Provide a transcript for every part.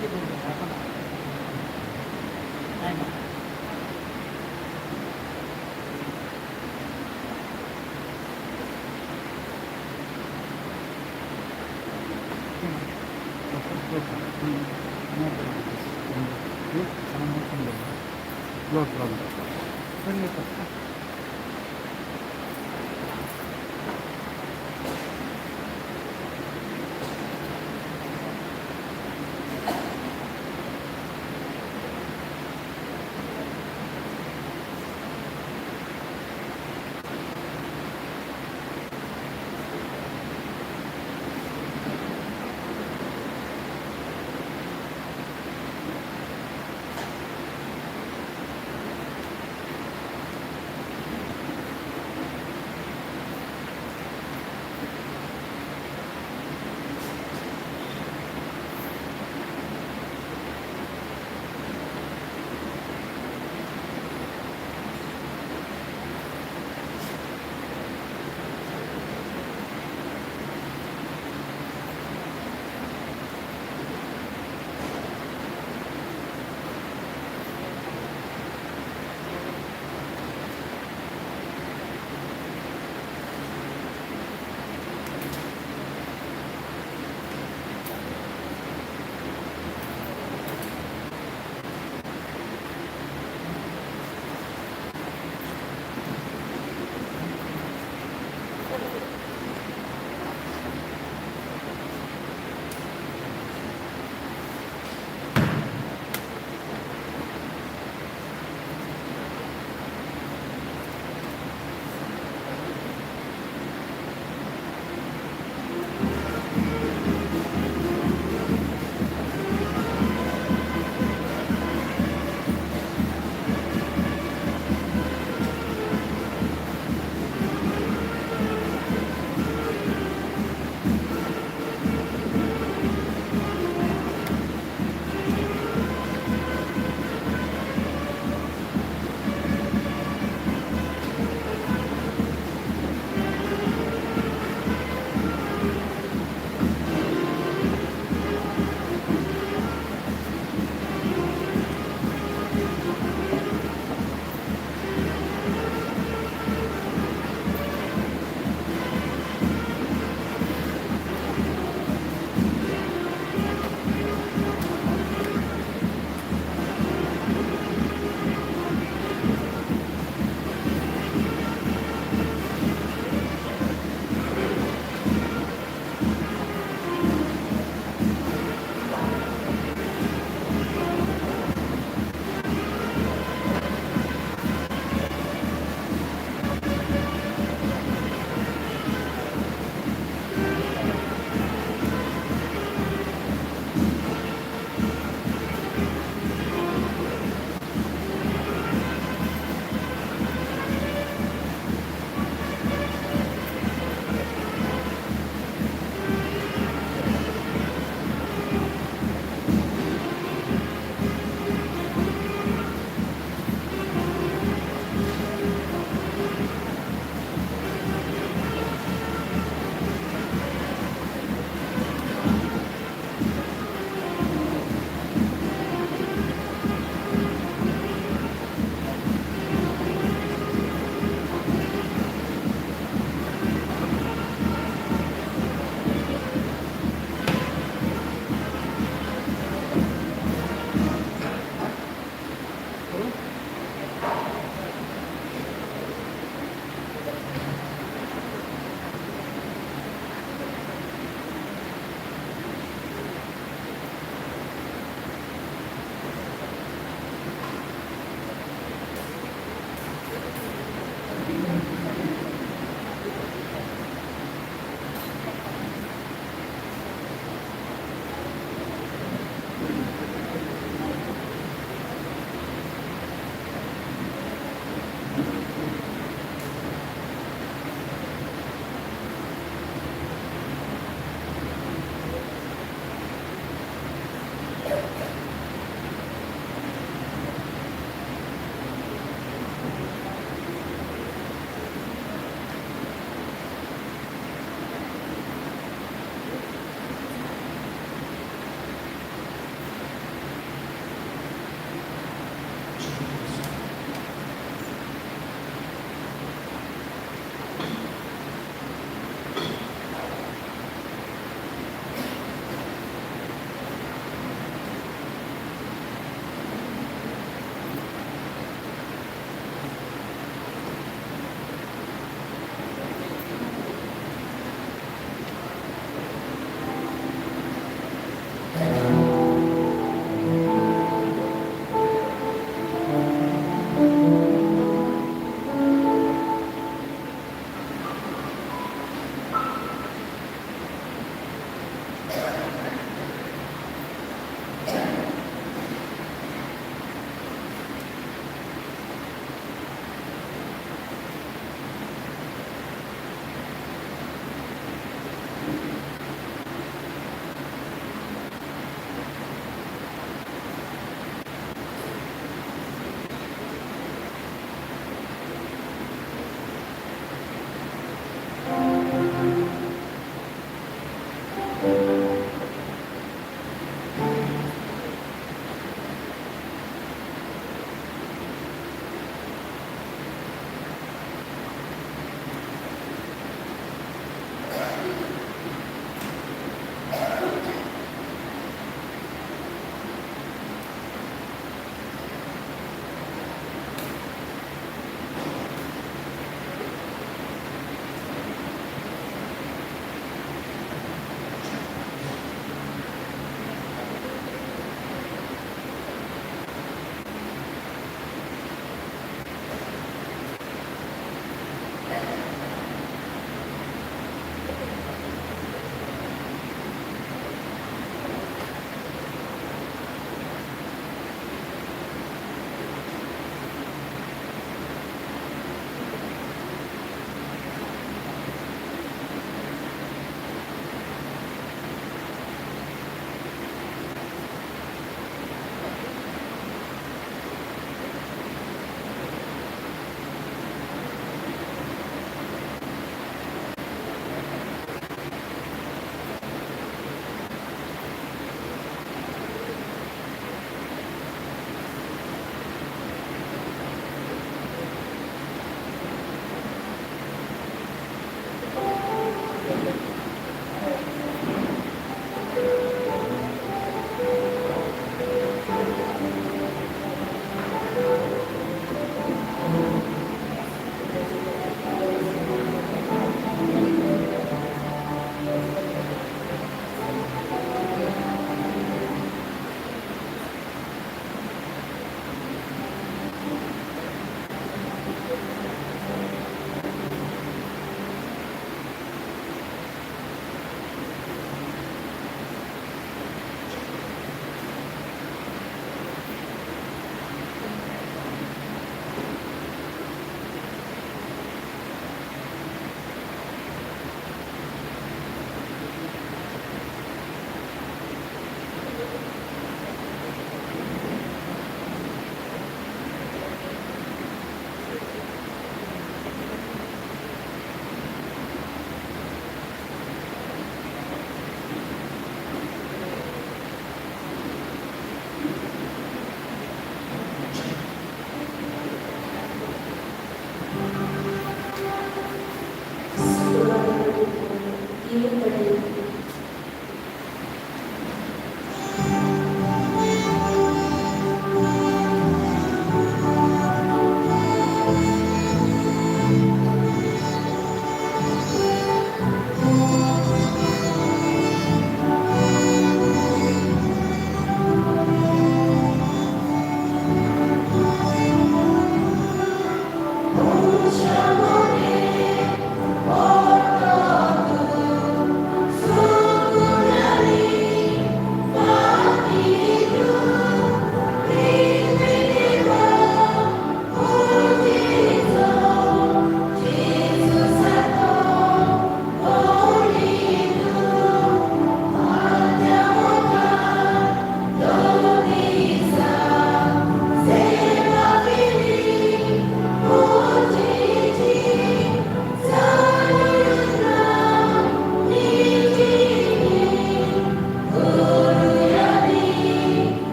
ที่ดูแล้วก็ได้ไหม No problem. ಬನ್ನಿ.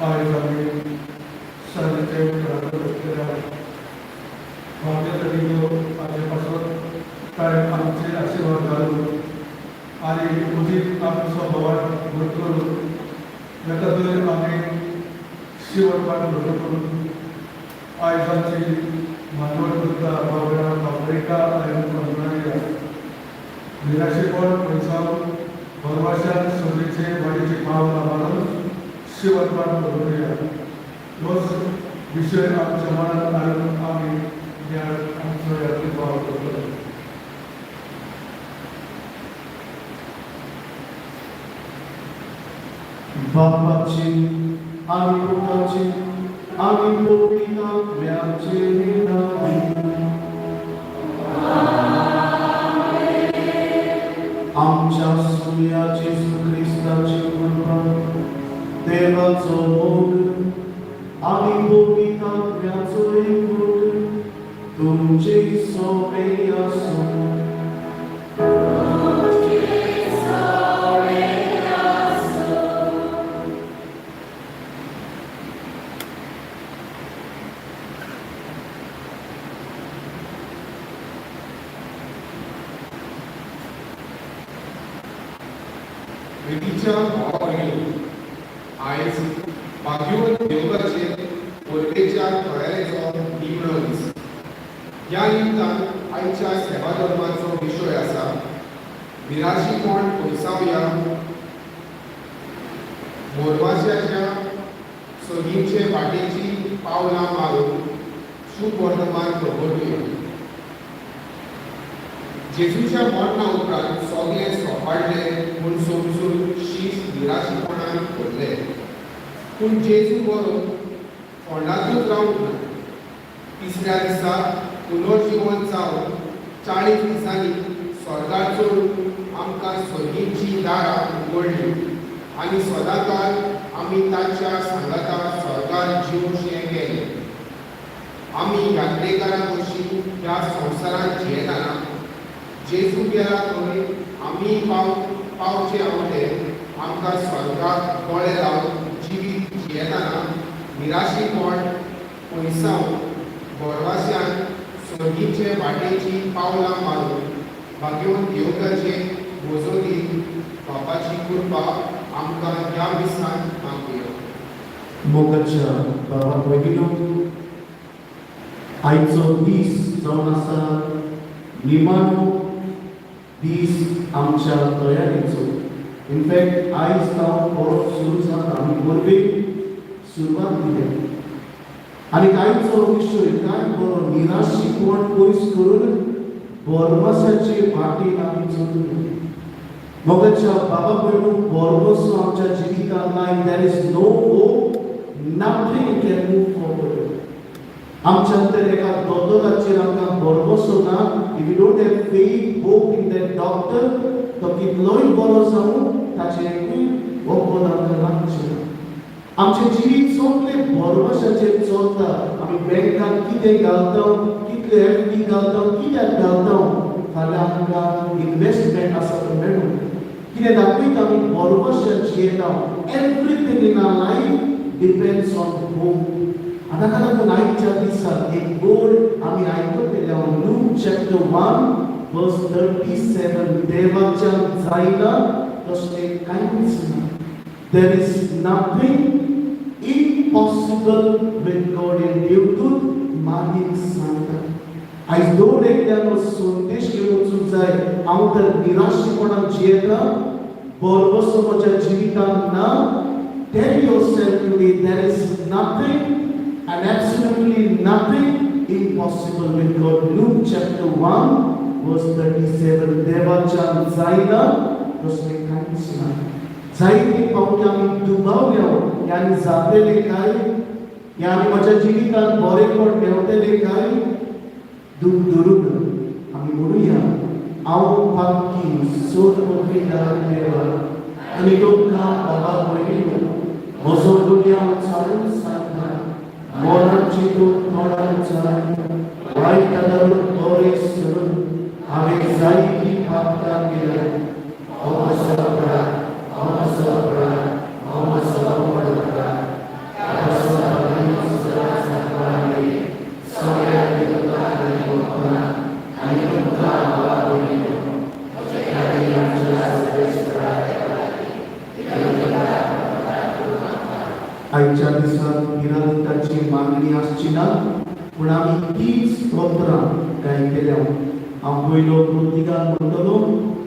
आयज आमी सांजेचे घरांत बसलेले आहात. मागीर आमचे पासून कांय आमचे आशिर्वाद घालून आनी उदीक आमचो भवान भर करून ताका थंय आमी शिवण भर करून आयज आमची मानवत करता बाबरा बाबरेका आनी पंदराया निराशेपण पयसाव भरवाशान सोदीचे वाडीचे पावलां मारून शिवणपान करुया. होच विशय आमच्या मनात हाडून आमी ह्या आमचो यात्रेक वावर करतले. बापाची आनी पुताची आनी पवित्र आत्म्याचे नांवान. आमच्या सुर्या जेजू क्रिस्ताची कृपा, देवाचो मोग आनी पवित्र आत्म्याचो एकवट तुमचे सोवे आसूं. प्रितीच्या भावा भयणी, आयज भाग्यवंत देवताचे परबेच्या तयारेचो निमणो दीस. ह्या निमतान आयच्या सेवा धर्माचो विशय आसा निराशीपण पयसावया, मोरवाशाच्या सगींचे वाटेची पावलां मारून शुभवर्तमान प्रगटुया. जेजूच्या मरणा उपरांत सगळे सोपाडले म्हूण समजून शीस निराशीपणान भरले, पूण जेजू बरोवन फोंडांतूच रावंक ना. तिसऱ्या दिसा पुनर्जिवन जावन 40 दिसांनी स्वर्गार चडून आमकां सर्गींची दारां उगडली आनी सदांकाळ आमी ताच्या सांगाता स्वर्गार जिवशें गेले. आमी यात्रेकारां कशी ह्या संवसारांत जियेतना जेजू गेला थंय आमी पावचे आवडे आमकां स्वर्गाक दोळे लावन जिवीत जियेतना निराशीपण पयसावन भरवास्यान सर्गीचे वाटेची पावलां मारून भाग्यवंत देवताचे मजतीन बापाची कृपा आमकां ह्या मिसांत मागुया. मोगाच्या बाबा भयणीनो, आयचो दीस जावन आसा निमाणो दीस आमच्या तयारेचो. इनफॅक्ट आयज जावन परब सुरू जाता, आमी परबेक सुरवात दिल्या. आनी आयचो विशय काय बरो, निराशीपण पयस करून भरवसाचे वाटेन आमी चलुया. मोगाच्या बाबा भयणू, भरवसो आमच्या जिवितांत ना, there is no hope, nothing can move forward. आमच्या भितर एका दोतोराचेर आमकां भरवसो ना, if you don't have faith, hope in that doctor, तो कितलोय बरो जावं ताचें एकूय वखद आमकां लागचें ना. आमचें जिवीत सगळें भरवशाचेर चलता. आमी बँकान कितें घालता, कितले एफडी घालता, कित्याक घालता, फाल्यां आमकां इनवेस्टमेंट आसा तो मेळूं. कितें दाखयता, आमी भरवशार जियेता. Everything in our life depends on hope. आतां ताका लागून आयच्या दिसाक एक गोड आमी आयकतले, Luke chapter 1 verse 37. देवाच्यान जायना तसलें कांयच ना. There is nothing impossible with God. हें देवदूत मागीर सांगता. आयज दोन एकल्यान संदेश घेवन वचूंक जाय. हांव तर निराशीपणान जियेता, भरवसो म्हज्या जिवितांत ना. Tell yourself today, there is nothing and absolutely nothing impossible with God. Luke chapter 1 verse 37. देवाच्यान जायना तसलें कांयच ना. जायते फावटी आमी दुबावल्या, ह्यानी जातले काय, ह्यानी म्हज्या जिवितांत बरेपण मेवतले काय. दूख धरून आमी म्हणुया, हांव पातकी सोद देवा आनी तुमकां बाबा भयणीनो म्हजो गुन्यांव चालून सांगता. मरण चिंतून तोंडान जाय, वायट धरून बरें सोडून हांवें जायतीं पातकां केल्या. हो म्हजो अपराध, हो म्हजो अपराध, हो म्हजो व्हड अपराध. सगळ्या आनी तुमकां बाबा भयणीनो म्हजे खातीर आमच्या सर्वेस्परा. आयच्या दिसाक भिरांताची मागणी आसची ना, पूण आमी तीच स्तोत्रां गायतले. हांव पयलो कृतिकार म्हणटलो,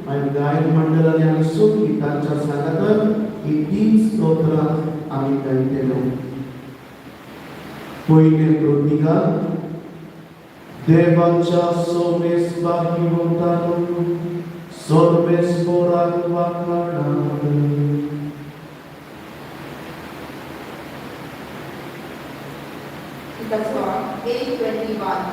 मागीर गायन मंडळांनी आमी सगळीं तांच्या सांगातान ही तीन स्तोत्रां आमी गायतले. पयलें कृतिकार. देवाच्या सोमेस भाग्यवंतानो, सर्वेस्पराक वाखाणात. The song 821.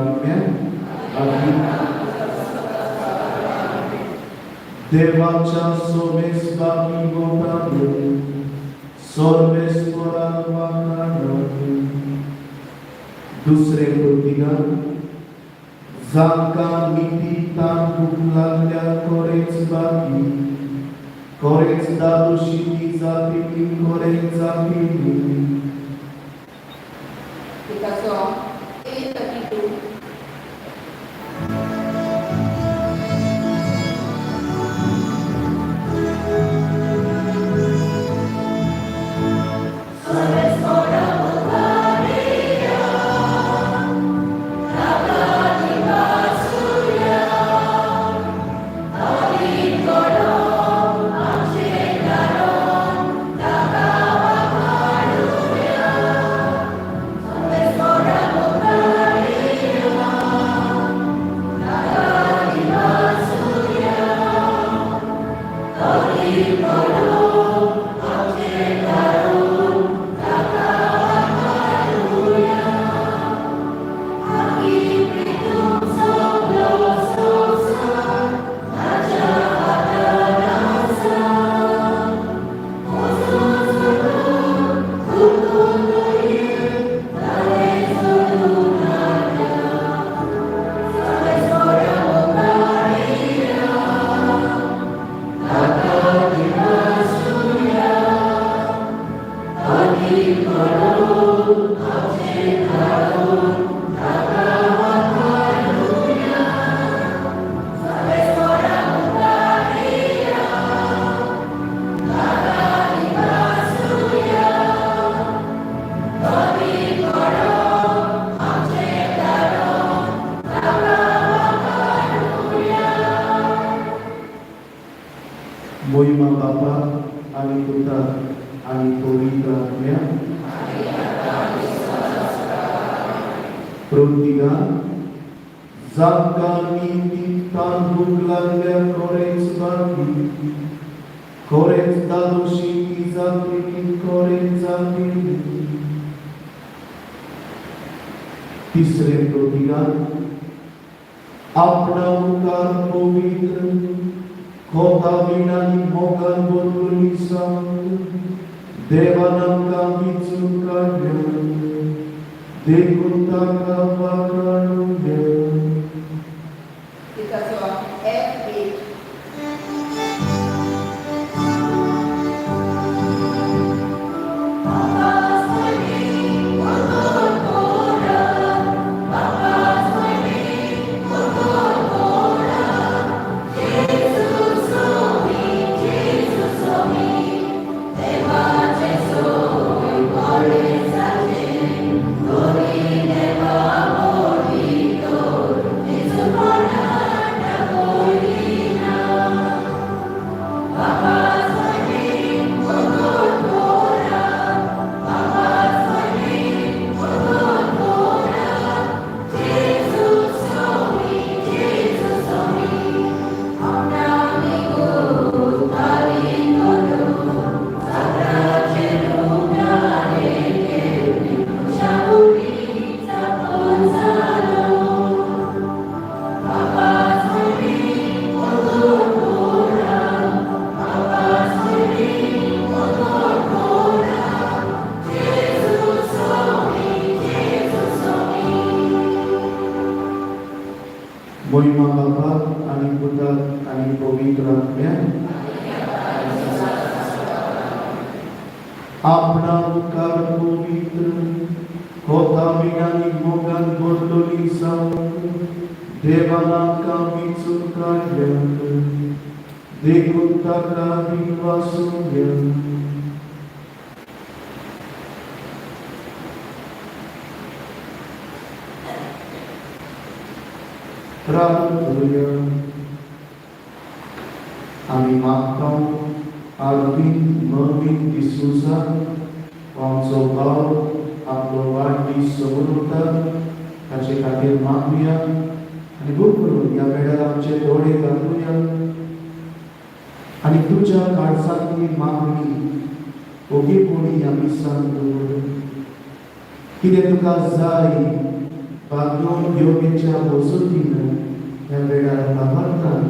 आत्म्या देवाच्या सोमेस्तानी गोटानो सर्वेस्पराक वाखाणात. दुसरें प्रतिगान जांकां निती तान भूक लागल्या कोरेच बाकी कोरेच दादोशी ती जाती कोरेच जाती. With the song 832. मोहिमा बापा आनी पुता आनी पवित्र आत्म्या. प्रतिगान जांकां निती तान भूक लागल्या कोरेच बाकी कोरेच दादोशी ती जाती कोरेच जाती. तिसरें प्रतिगान आपणा मुखार पवित्र खोता विणानी मोगान भरलेली सांग देवान आमकां विचून काडल्या देखून ताका वाखाणुया. With the song F8. मोहिमा बापा आनी पुताक आनी पवित्र आत्म्या. आपणा मुखार पवित्र खोता विणानी मोगान भरलेली सांग देवान आमकां विचून काडल्या देखून ताका विश्वासुया. प्रार्थुया. आमी मागता आर्विन मर्विन डिसूजा आमचो भाव आपलो वाडदीस समोर ताचे खातीर मागुया आनी भूक करून ह्या वेळार आमचे दोळे घालुया आनी तुज्या काळजांतली मागणी ओगीपणी ह्या मिसान दवर. कितें तुका जाय बागडोन योगेच्या वसुतीन ह्या वेळार लाभार्थान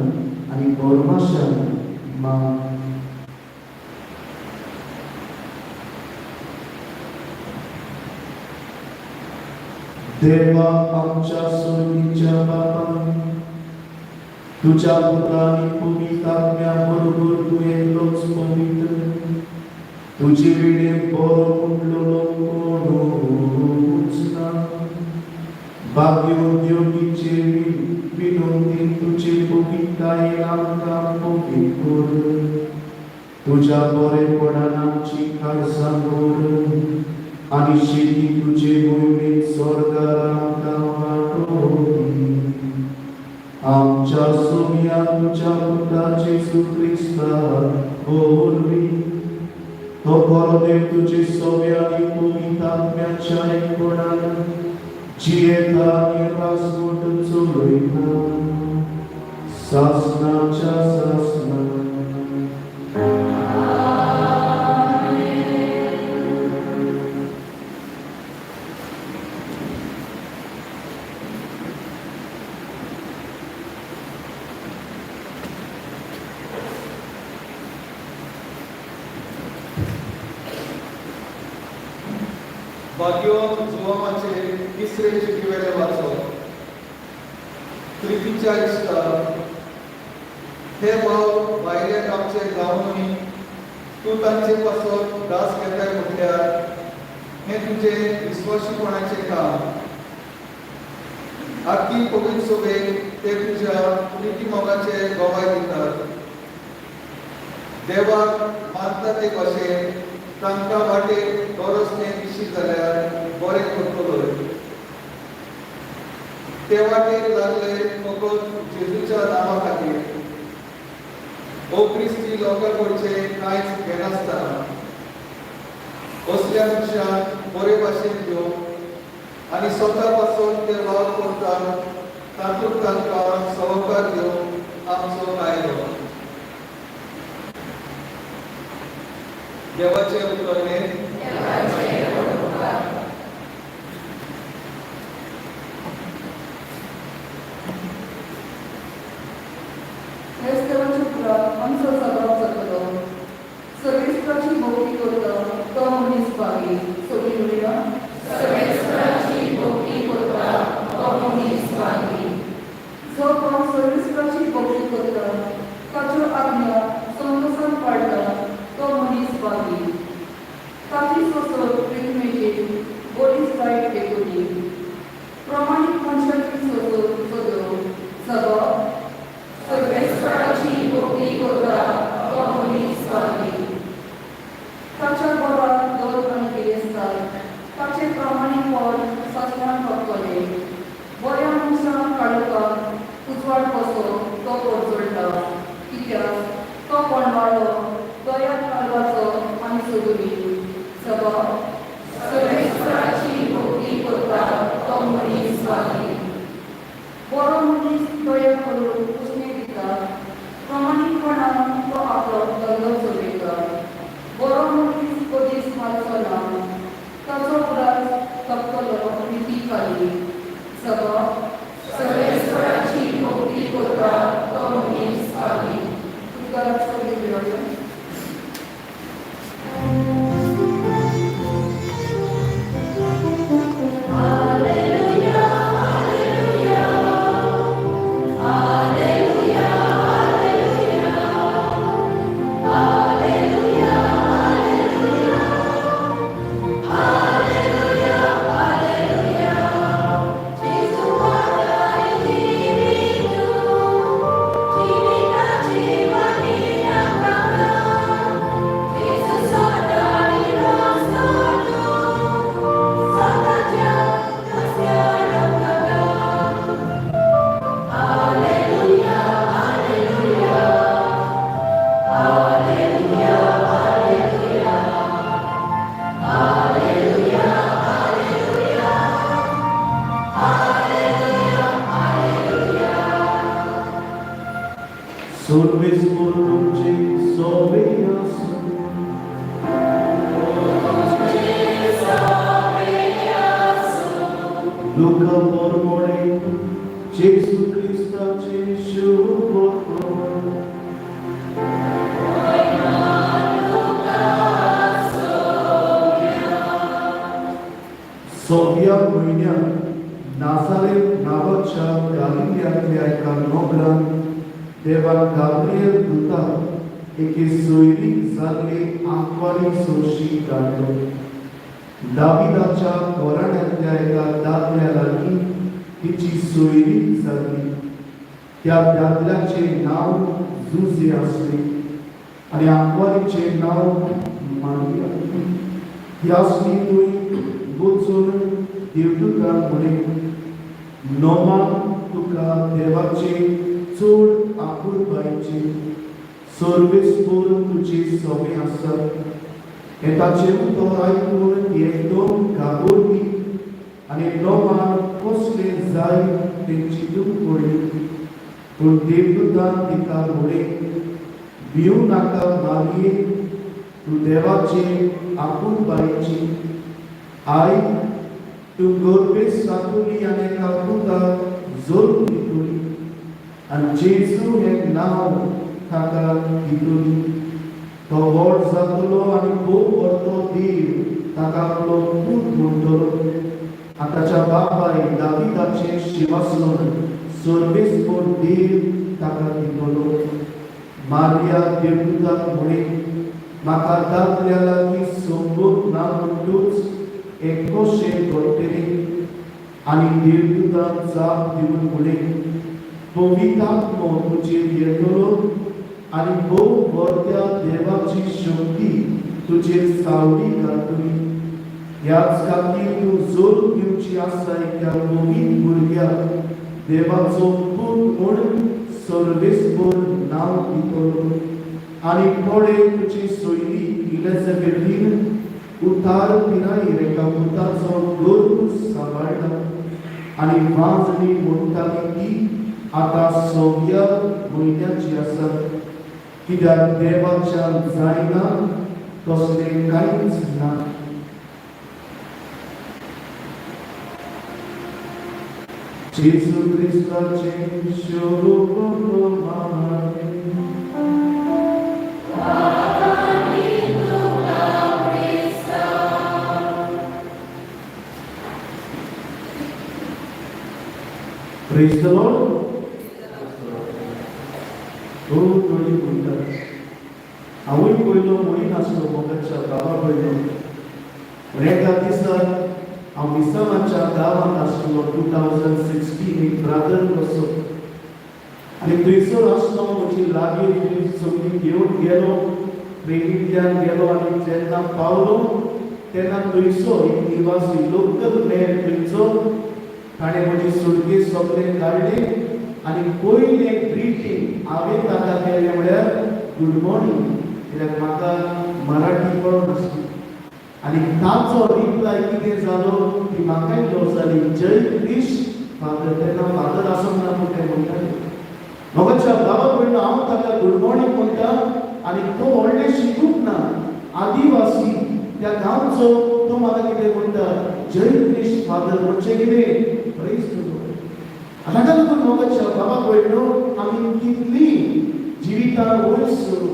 आनी बोरमाशान मा देवा आमच्या सोयीच्या बापा, तुझ्या पुतानी पवित्र आत्म्या बरोबर तूं एकलोच पवित्र, तुजे विणे बरो म्हणलेलो कोणूच ना. भाग्योद्योगीचे विनंतीन तुजे पवित्रतायेन आमकां पवित्र कर. तुज्या बरेपणान आमची काळजां भर आनी शेती तुजे मोहिमेंत स्वर्गार आमकां वांटो दी. आमच्या सोम्या तुज्या पुता जेजू क्रिस्ता वरवीं, तो बरो देव तुजे सोम्या आनी पवित्र आत्म्याच्या एकपणान जियेता आनी राजवट चलयता सासनाच्या सासना. भाग्यवंत जुवामाचे तिसरे चिटीवेले वाचो. प्रितीच्या इश्टा, हे भाव भायले आमचे जावनूय तूं तांचे पासत दास घेताय म्हटल्यार हें तुजें विस्वाशीपणाचें काम. आख्खी पवित्र सभेक ते तुज्या प्रिती मोगाचे गवाय दितात. देवाक मानता ते कशें तांकां वाटेर गरज तें दिशी जाल्यार बरें करतलो. ते वाटेर लागले फकत जेजूच्या नांवा खातीर. ओ क्रिस्ती लोकां कडचें कांयच घेनासतना असल्या मनशांक बरे भाशेन घेवन आनी स्वता पासून ते वावर करतात तातूंत तांकां सहकार दिवन आमचो कायदो. देवाचें उतर हें. क्रायस्तांवाच्या उपरांत आमचो सभाव जातलो. सर्वेस्पराची भोक्ती करता तो मनीस भागी. सगळीं म्हणया, सर्वेस्पराची भक्ती करता तो मनीस भागी. जो कोण सर्वेस्पराची भोक्ती करता, ताच्यो आज्ञा संतोसान पाळटा तो मनीस भागी. ताची सोसर प्रिथमेची बरीच जायत पेटोली. प्रमाणीक मनशाची सोसर सदो सभाव. सर्वेस्पराची भक्ती करता तो मनीस भागी. ताच्या घरांत दर आनी गिरेस्ताय ताचें प्रामाणीकपण सासणान पडटलें. बऱ्या मनशांक काळोखाक उजवाड कसो तो परजळटा, कित्याक तो कोंडवाडो दया कालवाचो आनी सदुरी सभाव. सर्वेस्पराची भक्ती करता तो मनीस भागी. बरो मनीस दया करून उसणें दिता, प्रामाणीकपणान तो आपलो धंदो चलयता. बरो मनीस कदीच मारचो ना, ताचो उडास तपतलो निती खाली सभाव. सर्वेस्पराची भक्ती करता तो मनीस भागी. उपकाराक सगळीं मेळोवया. सव्या म्हयन्यांत नाजारेत नांवाच्या गालिल्यांतल्या एका नगरांत देवान गाब्रिएल दुताक एके सोयरीक जाल्ले आंकवारी सोशी धाडलो. दाविदाच्या घराण्यांतल्या एका दादल्या लागीं तिची सोयरीक जाल्ली. त्या दादल्याचें नांव जुझे आसलें आनी आंकवारीचें नांव मारिया. ही आसली थंय वचून देवदूतान म्हणलें, नोमान तुका देवाचे चड आपुलकायेचे, सर्वेस्पर तुजे सवे आसा. हें ताचें उतर आयकून ती एकदम घाबरली आनी नोमान कसलें जाय तें चिंतूंक पडली. पूण देवदूतान तिका म्हणलें, भिवूं नाका मारिये, तूं देवाचे आपुलकायेची. आयक, तूं गर्भेस्त जातली आनी एका पुताक जल्म दितली आनी जेजू हें नांव ताका दितली. तो व्हड जातलो आनी भोव व्हडलो देव ताका आपलो पूत म्हणटलो आनी ताच्या बापाय दाविदाचें शिंवासन सर्वेस्पर देव ताका दितलो. मारिया देवदूताक म्हणलें, म्हाका दादल्या लागीं संबंद ना म्हणटूच हें कशें घडटलें? आनी देवदूतान जाप दिवन म्हणलें, पवित्र आत्मो तुजेर येतलो आनी भोव व्हडल्या देवाची शक्ती तुजेर सावळी घालतली. ह्याच खातीर तूं जल्म दिवची आसाय त्या पवित्र भुरग्याक देवाचो पूत म्हूण सर्वेस्पर नांव दितलो. आनी पळय, तुजी सोयरी इलिझाबेथीन उतार पिरायेर एका पुताचो गर्भ सांबाळटा आनी वांजणी म्हणटाली ती आतां सव्या म्हयन्याची आसा, कित्याक देवाच्यान जायना तसलें कांयच ना. जेजू क्रिस्ताचें शोभमान. Praise the Lord. हो थोडी म्हणटात, हांवूय पयलो म्हणिनासलो मोगाच्या बाबा पयलो. पूण एका दिसा हांव मिसावाच्या गांवांत आसलो, 2016, एक ब्रादर कसो, आनी थंयसर आसलो. म्हजी लागीं सगळी घेवन गेलो, ट्रेनींतल्यान गेलो आनी जेन्ना पावलो तेन्ना थंयचो एक निवासी, लोकल मॅन थंयचो, ताणें म्हजी सुटकेस सगळें काडली आनी पयलें ग्रिटींग हांवें ताका केलें म्हळ्यार गुड मॉर्निंग, कित्याक म्हाका मराठी कळनासली. आनी ताचो रिप्लाय कितें जालो ती म्हाकाय लज जाली, जय क्रिस्ट फादर. तेन्ना फादर आसूंक ना, पूण ते म्हणटाले. मोगाच्या बाबा भयणो, हांव ताका गुड मॉर्निंग म्हणटा आनी तो व्हडलें शिकूंक ना, आदिवासी त्या गांवचो, तो म्हाका कितें म्हणटा, जय क्रिस्ट फादर म्हणजे कितें? प्रेज. ताका लागून मोगाच्या बाबा भयणो, आमी कितली जिवितान वयर सरू,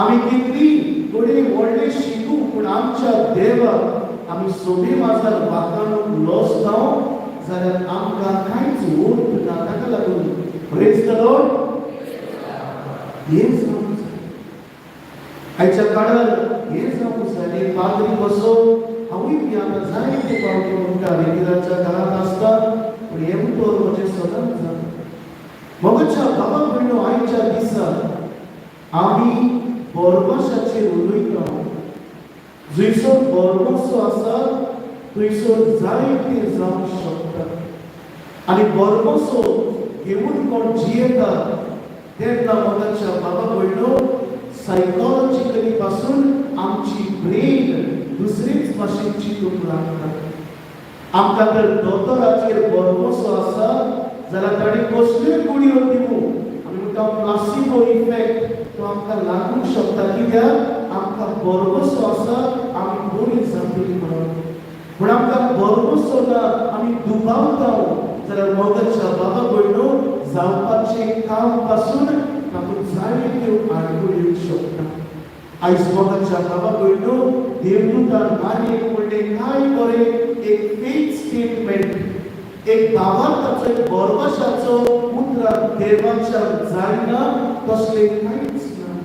आमी कितली घडये व्हडलें शिकूं, पूण आमच्या देवाक आमी सोबे माजार वागणूक लॉस जावं जाल्यार आमकां कांयच अर्थ ना. ताका लागून प्रेज the Lord. हें जावंक जाय आयच्या काळार, हें जावंक जाय. एक पाद्री कसो हांवूय बी आतां जायते फावटी म्हणटा, रेगुलरच्या घरांत आसता, पूण हें उतर म्हजें सदांच जाता. मोगाच्या बाबा भयणो, आयच्या दिसा आमी भरवशाचेर उलयता. जंयसर भरवसो आसा थंयसर जायतें जावंक शकता आनी भरवसो घेवन कोण जियेता तेन्ना मोगाच्या बाबा भयणो, सायकोलॉजिकली पासून आमची ब्रेन दुसरीच भाशेन चिंतूंक लागता. आमकां जर दोतोराचेर भरवसो आसा जाल्यार ताणें कसल्योय गुळयो दिवं, आमी म्हणटा प्लासिबो इफेक्ट, तो आमकां लागूंक शकता, कित्याक आमकां भरवसो आसा आमी बरी जातली म्हणून. पूण आमकां भरवसो ना, आमी दुबावता जाल्यार मोगाच्या बाबा भयणो, जावपाचें काम पासून तातूंत जायत्यो आडखळी येवंक शकता. आयज मोगाच्या बाबा भयणो, देवदूतान मारयेक म्हणलें काय बरें एक फेथ स्टेटमेंट, एक भावार्थाचो, एक भरवशाचो उतरां. देवाच्या जायना तसलें कांयच ना.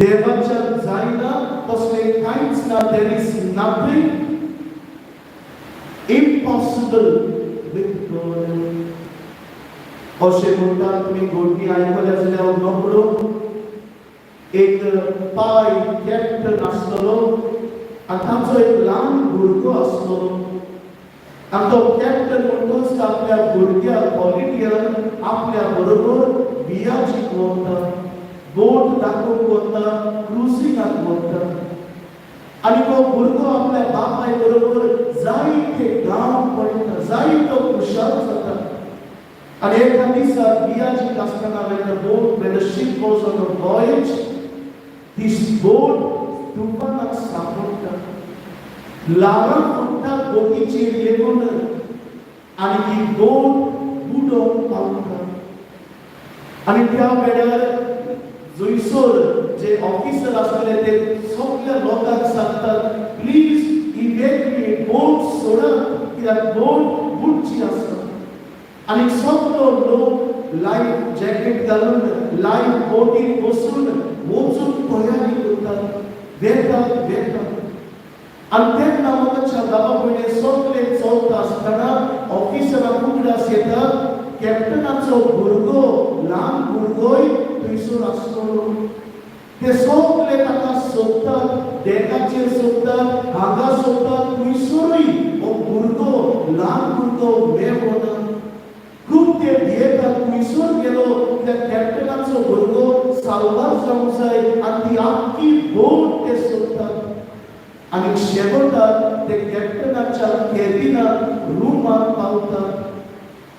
देवाच्या जायना तसलें कांयच ना. There is nothing impossible with God. अशें म्हणटात, तुमी घोडणी आयकल्या जाल्यार हांव नकळो. एक पाय कॅप्टन आसतलो आनी ताचो एक ल्हान भुरगो आसलो. आनी तो कॅप्टन म्हणटूच आपल्या भुरग्याक व्हॉलिटियराक आपल्या बरोबर बियाचीक व्हरता, बोट दाखोवंक वता, क्रुसिंगाक वता. आनी तो भुरगो आपल्या बापाय बरोबर जायते गांव पळयता, जायतो खुशाल जाता. आनी एका दिसा बियाचीक आसतना, when the boat, when the ship was on a voyage, this boat तुफानाक सापडटा, ल्हारां फुट्टा बोटीचेर येवन आनी ती बोट बुडोवंक पावता. आनी त्या वेळार जंयसर जे ऑफिसर आसतले ते सगल्या लोकांक सांगतात, "प्लीज इवॅक्युएट, बोट सोडात, कित्याक बोट बुडची आसा." आनी सगलो लोक लायफ जॅकेट घालून लायफ बोटीर बसून वचूंक तयारी करतात, वेतात वेतात. आनी तेन्ना मोगाच्या बाबा भयणी, सगळे चलता आसतना ऑफिसराक उगडास येता, कॅप्टनाचो भुरगो, ल्हान भुरगोय थंयसर आसतलो. ते सगळे ताका सोदतात, डेकाचेर सोदतात, हांगा सोदतात, थंयसरूय हो भुरगो, ल्हान भुरगो मेळना. खूब ते भियेतात, खंयसर गेलो? त्या कॅप्टनाचो भुरगो साल्वार जावंक जाय. आनी ती आख्खी बोट ते सोदतात आनी शेवटाक ते कॅप्टनाच्या केबिनात, रुमात पावतात.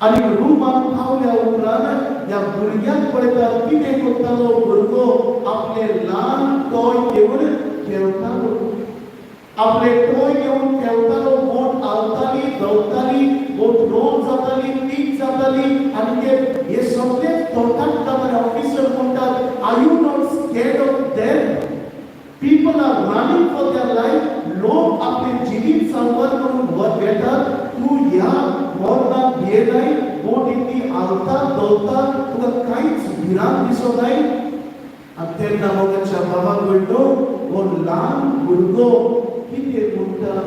आनी रुमात पावल्या उपरांत ह्या भुरग्याक पळयतात. कितें करतालो भुरगो? आपले ल्हान टॉय घेवन खेळटालो, आपले टॉय घेवन खेळटालो. बोट हालताली, धोलताली, बोट रोल जाताली, पीक जाताली आनी ते हे सगळे तोंडाक. ऑफिसर म्हणटात, "Are you not scared of death? People are running for their life. लोक आपले जिवीत साल्वार करून वर वेतात, तूं ह्या मरणाक भियेनाय? बोट इतली हालता धोलता, तुका कांयच भिरांत दिसोनाय?" आनी तेन्ना मोगाच्या बाबा भयणो, हो ल्हान भुरगो कितें म्हणटा?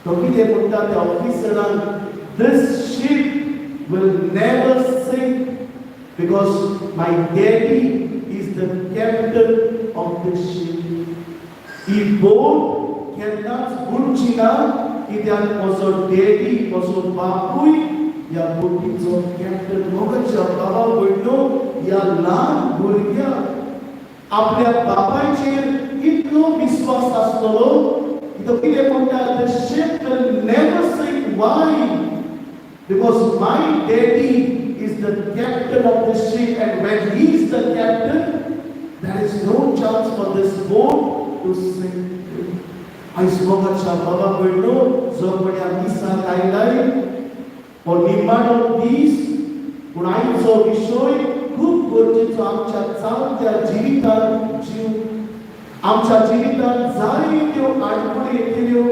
तो कितें म्हणटा त्या ऑफिसरान? "This ship will never sink because my daddy is the captain of this ship." ही बोट केन्नाच बुडची ना, कित्याक म्हजो डॅडी, म्हजो बापूय ह्या बोटीचो कॅप्टन. मोगाच्या बाबा भयणो, ह्या ल्हान भुरग्याक आपल्या बापायचेर इतलो विस्वास आसतलो की तो कितें म्हणटा? "The ship will never sink. Why? Because my daddy is the captain of the ship, and when he is the captain, there is no chance for this boat to sink." आयज मोगाच्या बाबा भयणो, जो कोणी मिसाक आयलाय, हो निमाणो दीस, पूण आयचो विशय खूब गरजेचो आमच्या चालत्या जिवितांत. जीव आमच्या जिवितांत जायत्यो आडखळी येतल्यो.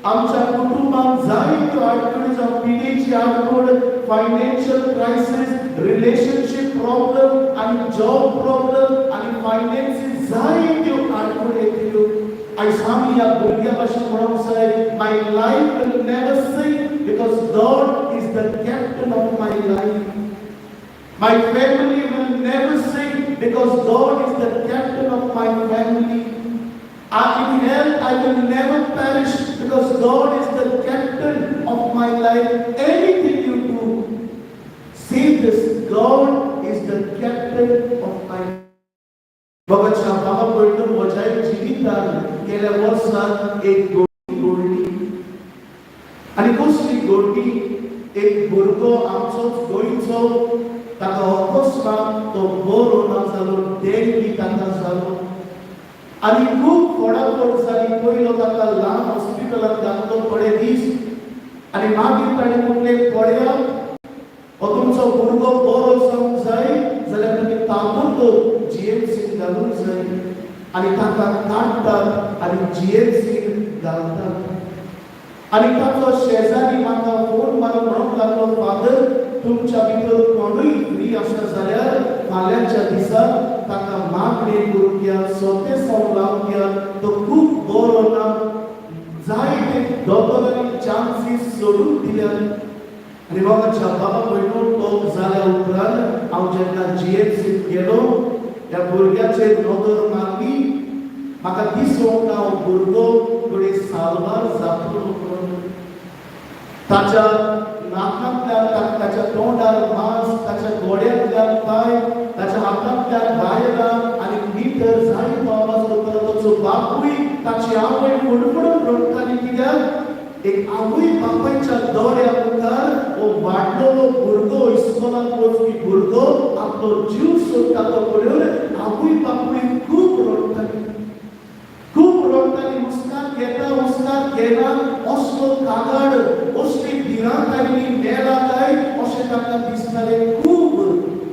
आमच्या कुटुंबात जायत्यो आडखळी, जावं पिडेची आडखळ, फायनान्शियल क्रायसीस, रिलेशनशीप प्रॉब्लम आनी जॉब प्रॉब्लम आनी फायनान्सीस, जायत्यो आडखळी येतल्यो. आयज आमी ह्या भुरग्या भाशेन म्हणूंक जाय, "My life will never sink because God is the captain of my life. My family will never sink because God is the captain of my family. In health, I will never perish because God is the captain of my life." Anything you do, say this: "God is the captain of my life." मोगाच्या बाबा भयणो, म्हज्या जिवितान गेल्या वर्साक एक गोडी घडली. आनी कसली गोडी? एक भुरगो आमचोच गोंयचो, ताका अकस्मात तो बरो ना जालो, डेंगी ताका जालो आनी खूब फोडाफोड जाली. पयलो ताका ल्हान हॉस्पिटलांत घातलो थोडे दीस आनी मागीर ताणें म्हणलें, पळयात, हो तुमचो भुरगो बरो जावंक जाय जाल्यार तुमी ताबडतोब जीएमसीन घालूंक जाय. आनी ताका काडटात आनी जीएमसीन घालतात. आनी ताचो शेजारी म्हाका फोन मारून म्हणूंक लागलो, फादर, तुमच्या भितर कोणूय फ्री आसा जाल्यार फाल्यांच्या दिसा ताका मागणी करूंक या, सोतेसांव लावंक या, तो खूब बरो ना. जायते दोतोरांनी चान्सीस सोडून दिल्यात. आनी मोगाच्या बाबा भयणो, तो जाल्या उपरांत हांव जेन्ना जीएमसीत गेलो, त्या भुरग्याचेर नदर मारली, म्हाका दिसूंक ना हो भुरगो फुडें साल्वार जातलो म्हणून. ताच्या नाकांतल्यान, ताच्या तोंडार मास्क, ताच्या गोड्यांतल्यान पायप, ताच्या हातांतल्यान वायरां आनी मिटर, जायतो आवाज करतालो. ताचो बापूय, ताची आवय फडफडून रडटाली, कित्याक एक आवय बापायच्या दोळ्या मुखार हो वाडलेलो भुरगो, इस्कोलाक वचपी भुरगो आपलो जीव सोडटा तो पळोवन आवय बापूय खूब रडटाली, खूब रडटाली. हुस्कार घेता, हुस्कार घेना, असलो कागाड, असली भिरांत आयली, मेला काय अशें तांकां दिसतालें. खूब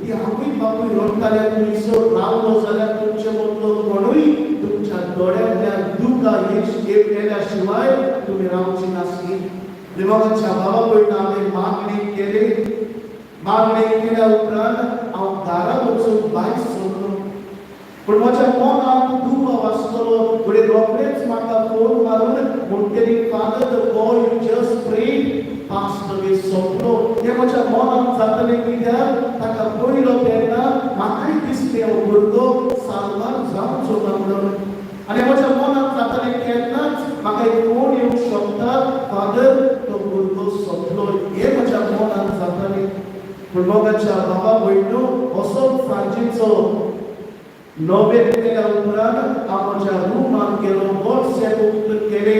ती आवय बापूय रडटाले. थंयसर रावलो जाल्यार तुमचे मदलो कोणूय तुमच्या दोळ्यांतल्यान दुकां केल्या शिवाय तुमी रावची नासली. मोगाच्या बाबा भयणा, हांवें मागणी केली. मागणी केल्या उपरांत हांव घरा वचून भायर सरलो, पूण म्हज्या मनाक दुबाव आसतलो. फुडें रोखडेच म्हाका फोन मारून म्हणटली, "Father, the boy you just prayed passed away." सोंपलो हें म्हज्या मनाक जातलें, कित्याक ताका पळयलो तेन्ना म्हाकाय दिसलें हो भुरगो साल्वार जावचो ना म्हणून. आनी म्हज्या मनाक जातलें, केन्नाच म्हाका एक फोन येवंक शकता, फादर, तो भुरगो सोंपलो, हें म्हज्या मनाक जातालें. पूण मोगाच्या बाबा भयणो, असोच सांजेचो नोवेन केल्या उपरांत हांव म्हज्या रुमाक गेलो, वॉट्सएप ओपन केले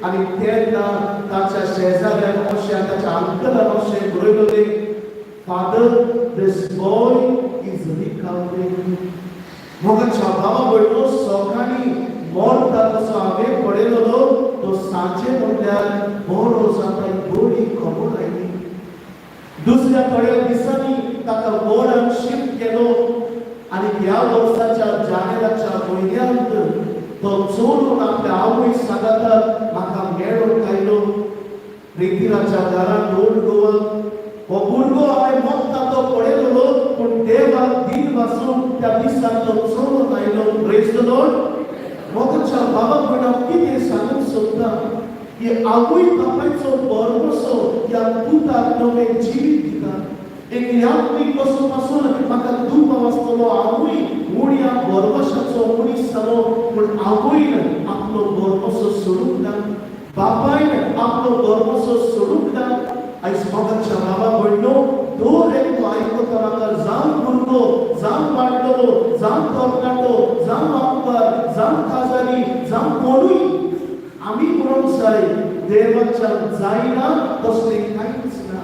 आनी तेन्ना ताच्या शेजाऱ्यान अशें, ताच्या अंकलान अशें बरयलें, "Father, this boy is recovering." मोगाच्या बाबा भयणो, सकाळी मरता तसो हांवें पळयलो, तो सांजे म्हणल्यार बरो जाता ही बरी खबर आयली. दुसऱ्या थोड्या दिसांनी ताका वॉर्डान शिफ्ट केलो आनी ह्या वर्साच्या जानेराच्या म्हयन्यांत तो चलून आपल्या आवय सांगाताक म्हाका मेळूंक आयलो रितिराच्या घरान, ओल्ड गोवा. हो भुरगो हांवें मोगता तो पळयलो, पूण देवाक दिन वासून त्या दिसाक तो चलून आयलो. Praise the Lord. मोगाच्या बाबा भयणा, कितें सांगूंक सोदता की आवय बापायचो भरवसो ह्या पुताक नवें जिवीत दिता. एक यात्रीक कसो पासून म्हाका दुबाव आसतलो, आवय उण्या भरवशाचो मनीस जालो, पूण आवयन आपलो भरवसो सोडूंक ना, बापायन आपलो भरवसो सोडूंक ना. आयज मोगाच्या बाबा भयणो, दर एकलो आयकता म्हाका, जावं भुरगो, जावं वाडटलो, जावं तरणाटो, जावं आमदार, जावं काजारी, जावं कोणूय, आमी म्हणूंक जाय, देवाच्यान जायना तसलें कांयच ना,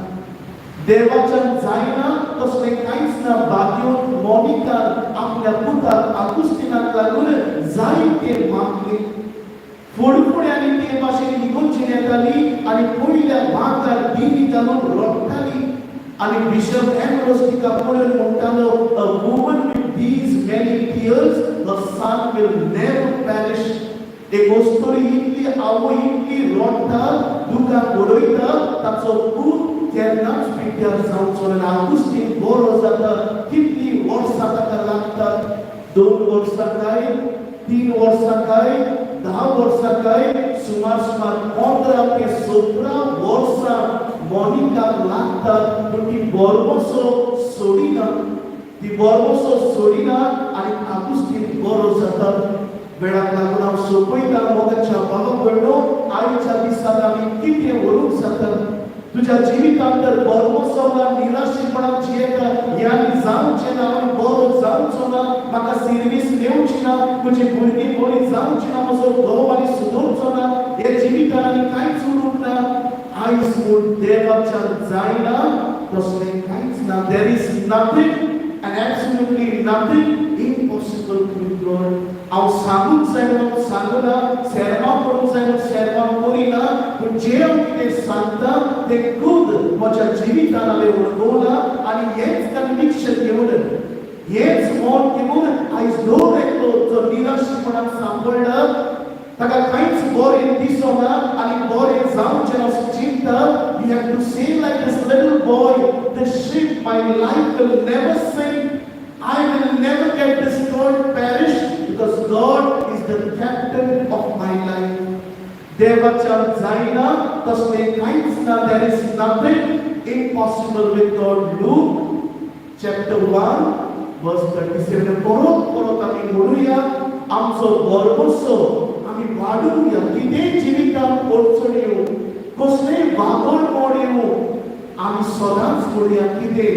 देवाच्यान जायना तसलें कांयच ना. भाग्यो मोनिकान आपल्या पुताक आगुस्तिनाक लागून जायते मागले. फुडफुड्यांनी ते भाशेन इगर्जेन येताली आनी पयल्या बांकार दिमी घालून रडटाली. आनी बिशप एम्ब्रोस तिका पळोवन म्हणटालो, "A woman with these many tears, the son will never perish." एक वस्तुरी इतली, आवय इतली रडटा, दुकां बडयता, ताचो पूत केन्नाच पिड्ड्यार जावचो ना. आगुस्तीन बरो जाता. कितली वर्सां ताका लागतात? 2 वर्सां काय, 3 वर्सां काय, 10 वर्सां काय, सुमार सुमार 15 ते 17 वर्सां मोनिकाक लागतात. पूण ती भरवसो सोडिना, ती भरवसो सोडिना आनी आगुस्तीन बरो जाता. वेळाक लागून हांव सोंपयता. मोगाच्या बाबा भयणो, आयच्या दिसाक आमी कितें व्हरूंक जाता तुज्या जिवितांत? तर भरवसो ना, निराशेपणान जियेता, ह्यानी जावचें ना, हांव बरो जावचो ना, म्हाका सिर्वीस मेवची ना, म्हजी भुरगीं बरी जावची ना, म्हजो घोव आनी सुदरचो ना, हे जिवितान आनी कांयच उरूंक ना, आयज म्हूण, देवाच्यान जायना तसलें कांयच ना. There is nothing and absolutely nothing impossible with Lord. हांव सांगूंक जाय म्हणून सांगना, सेर्मांव करूंक जाय म्हणून सेर्मांव करिना, पूण जें हांव कितें सांगता तें खूद म्हज्या जिवितान हांवें अणभवलां आनी हेंच कन्विक्शन घेवन, हेंच मन घेवन आयज दर एकलो एकलो जो निराशेपणान सांपडला, ताका कांयच बरें दिसना आनी बरें जावचें असो चिंता, you have to say like this little boy, "This ship, my life will never sink. I will never get destroyed, perish, because God is the captain of my life." देवाच्या जायना तसलें कांयच ना. There is nothing impossible with God. Luke chapter 1 verse 37. परत परत आमी म्हणुया, आमचो भरवंसो आमी वाडोवया. कितेंय जिवितांत अडचण येवं, कसलेय वागड येवं, आमी सदांच म्हणुया कितें?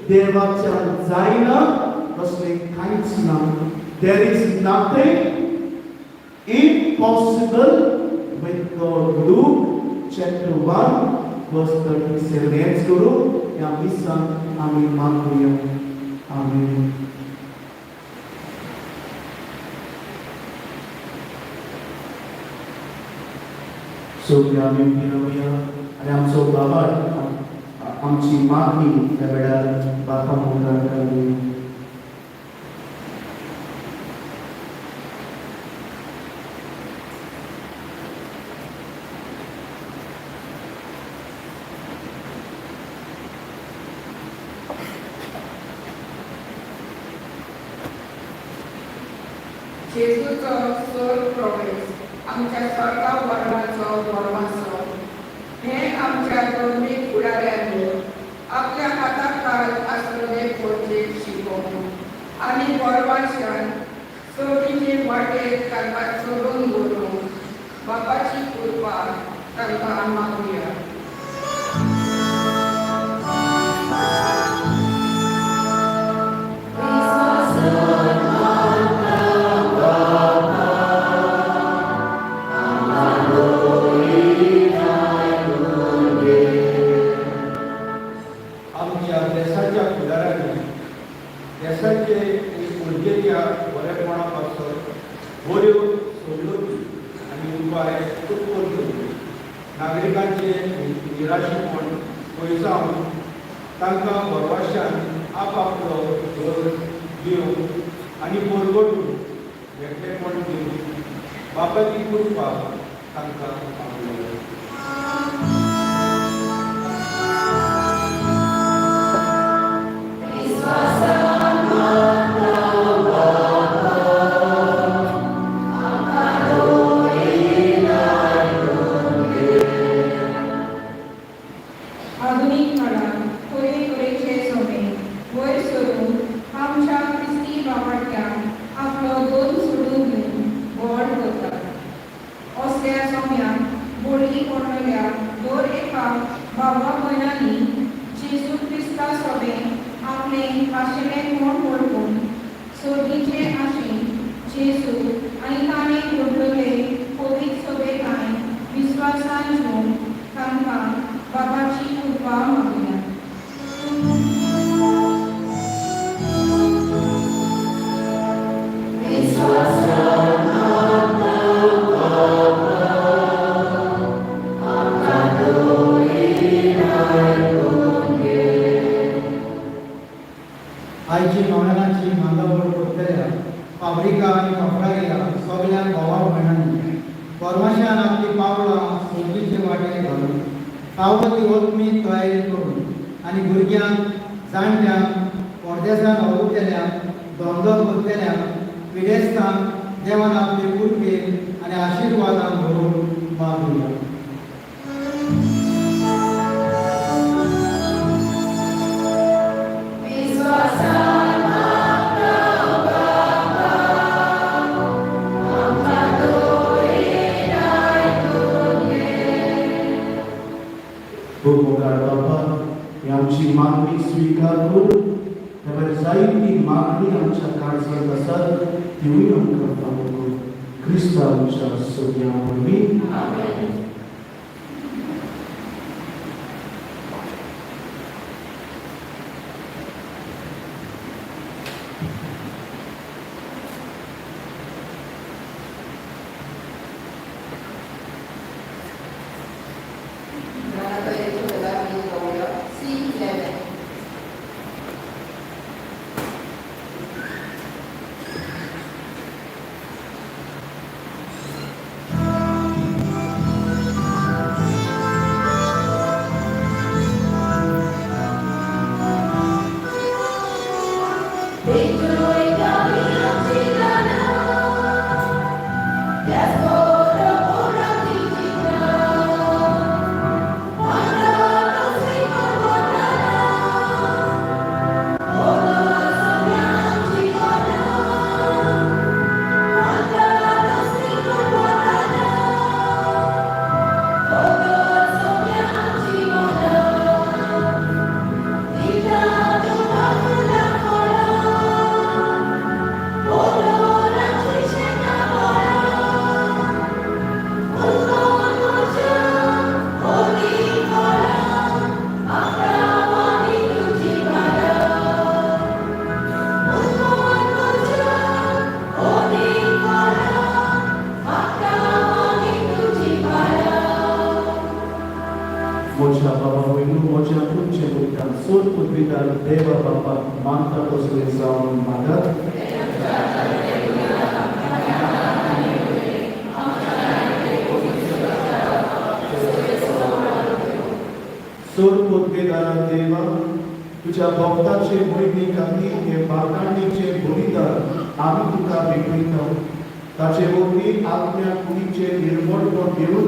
देवाच्या जायना तसलें कांयच ना. There is nothing impossible with God. Luke chapter 1 verse 37. हेंच करून ह्या मिसाक आमी मागुया. आमेन. सगळीं आमी पिलोवया आनी आमचो बाबा आमची मागणी त्या वेळार बापा मुखार घालुया. जेजूचो स्वर्ग प्रवेश आमच्या स्वर्गा वर्णाचो भरवंसो. हे आमच्या धर्मीक फुडाऱ्यांनी आपल्या हाताखाल आसलेले पोरचेक शिकोवन आनी भरवंशान सोबीचे वाटेर तांकां चलोवन व्हरूंक बापाची कृपा तांकां मागुया. आमच्या देशाच्या फुडारांनी देशाचे आनी उर्जेच्या बरेपणा पासत बऱ्यो सवलती आनी उपाय उत्पन्न करचे, नागरिकांचे निराशेपण पयसावन तांकां भरवशान आपआपलो घर दिवन आनी परगटून मेकळेपण दिवन बापाची कृपा तांकां मागुया. आधुनीक काळांत तरेतरेचे सोमे वयर सरून आमच्या क्रिस्ती बाबाट्यांक आपलो दोन सोडून दिवन व्हड करतात. असल्या सोम्यांक बळी पडलेल्या दर एका भावा भयणांनी जेजू क्रिस्ता सोबें आपलें खाशेलें कोण वळखून सर्गीचे आशेन जेजू आनी ताणें घडलेले पवित्र सोबेकाय विस्वासान घेवन तांकां बाबाची कृपा मागुया. आयची नोवेनाची मांदावळ करतल्या फाब्रिका आनी कपडागेल्या सगळ्या भावा भयणांनी परमाशान आपली पावलां सोदीचे वाटेर घालून फावो ती ओतमी तयारी करून आनी भुरग्यांक, जाणट्यांक, परदेसान अवुरतल्यांक, धंदो करतल्यांक, पिडेस्तांक देवान आपले कृपेन आनी आशिर्वादान भरून मागुया. खूब मोगाळ बाबा, ही आमची मागणी स्विकार करून त्या भायर जायती मागणी आमच्या काळजांत आसात तिवूय आमकां फावो कर. क्रिस्तांव आमच्या सगळ्यां वरवीं. C11. सोद पुदविदार देवा बापाक मानता तसलें जावन मागात. सोद पुदविदारा देवा, तुज्या भक्ताचे मोहिमे खातीर हे बारकांडीचे बलिदान आमी तुका भेटयता. ताचे वरवीं आत्म्या कुडीचे निर्मळपण घेवन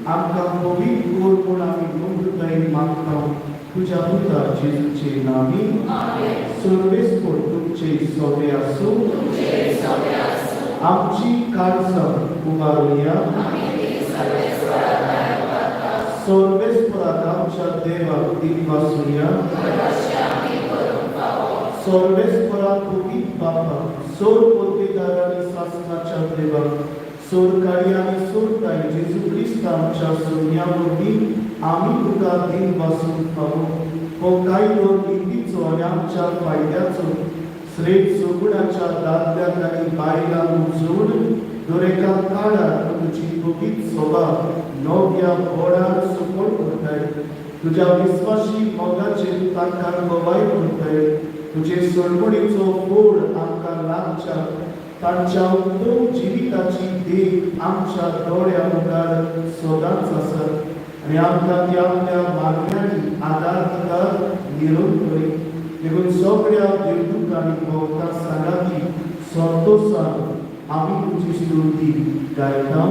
आमकां पवित्र कर म्हूण आमी नम्रतायेन मागता, तुज्या पुता जेजूचे नांवी. सर्वेस्पर तुमचे सोबे आसूं. आमची काळजां उबारुया. सर्वेस्पराक आमच्या देवाक दिनवासुया. सर्वेस्पराक पवित्र बापा, सोर पदवीदार आनी सासणाच्या देवाक, सोरकाळी आनी सोरताय जेजू क्रिस्त आमच्या सोन्या वरवीं आमी तुका दिनवासूंक फावो. हो कायदो नितीचो आनी आमच्या फायद्याचो श्रेष्ठ सगुणाच्या दादल्यांक आनी बायलांक उजोवन दरेका काळार तुजी पवित्र सोबा नव्या बोडार सफळ करताय. तुज्या विस्वाशी मोगाचेर तांकां गवाय करताय. तुजे सडमणीचो फोड आमकां लागच्या तांच्या उत्तम जिविताची देख आमच्या दोळ्या मुखार सदांच आसा आनी आमकां ती आपल्या मागण्यांनी आदार दिता निरंतरी. देखून सगळ्या देवदूत आनी भक्तां सांगाती संतोशान आमी तुजी स्तुती गायता.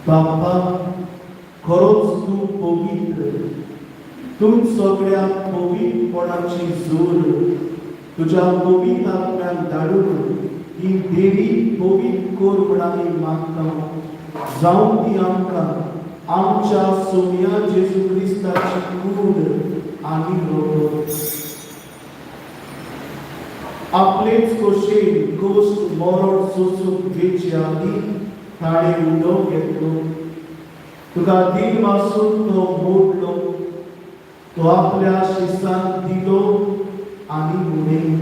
बाप्पा, खरोच तूं पवित्र, तूं सगळ्या पवित्रपणाची जोर. तुज्या पवित्र आत्म्यान धाडून ही देवी पवित्र कर म्हूण आमी मागता. जावं ती आमकां आमच्या सोम्या जेजू क्रिस्ताची कूड आनी रगत. आपलेच कशेन कोश्ट मरण सोसूंक घेवचे आदीं ताणें उदक घेतलो, तुका दिन वासून तो मोडलो, तो आपल्या शिसांक दिलो आनी म्हणलें,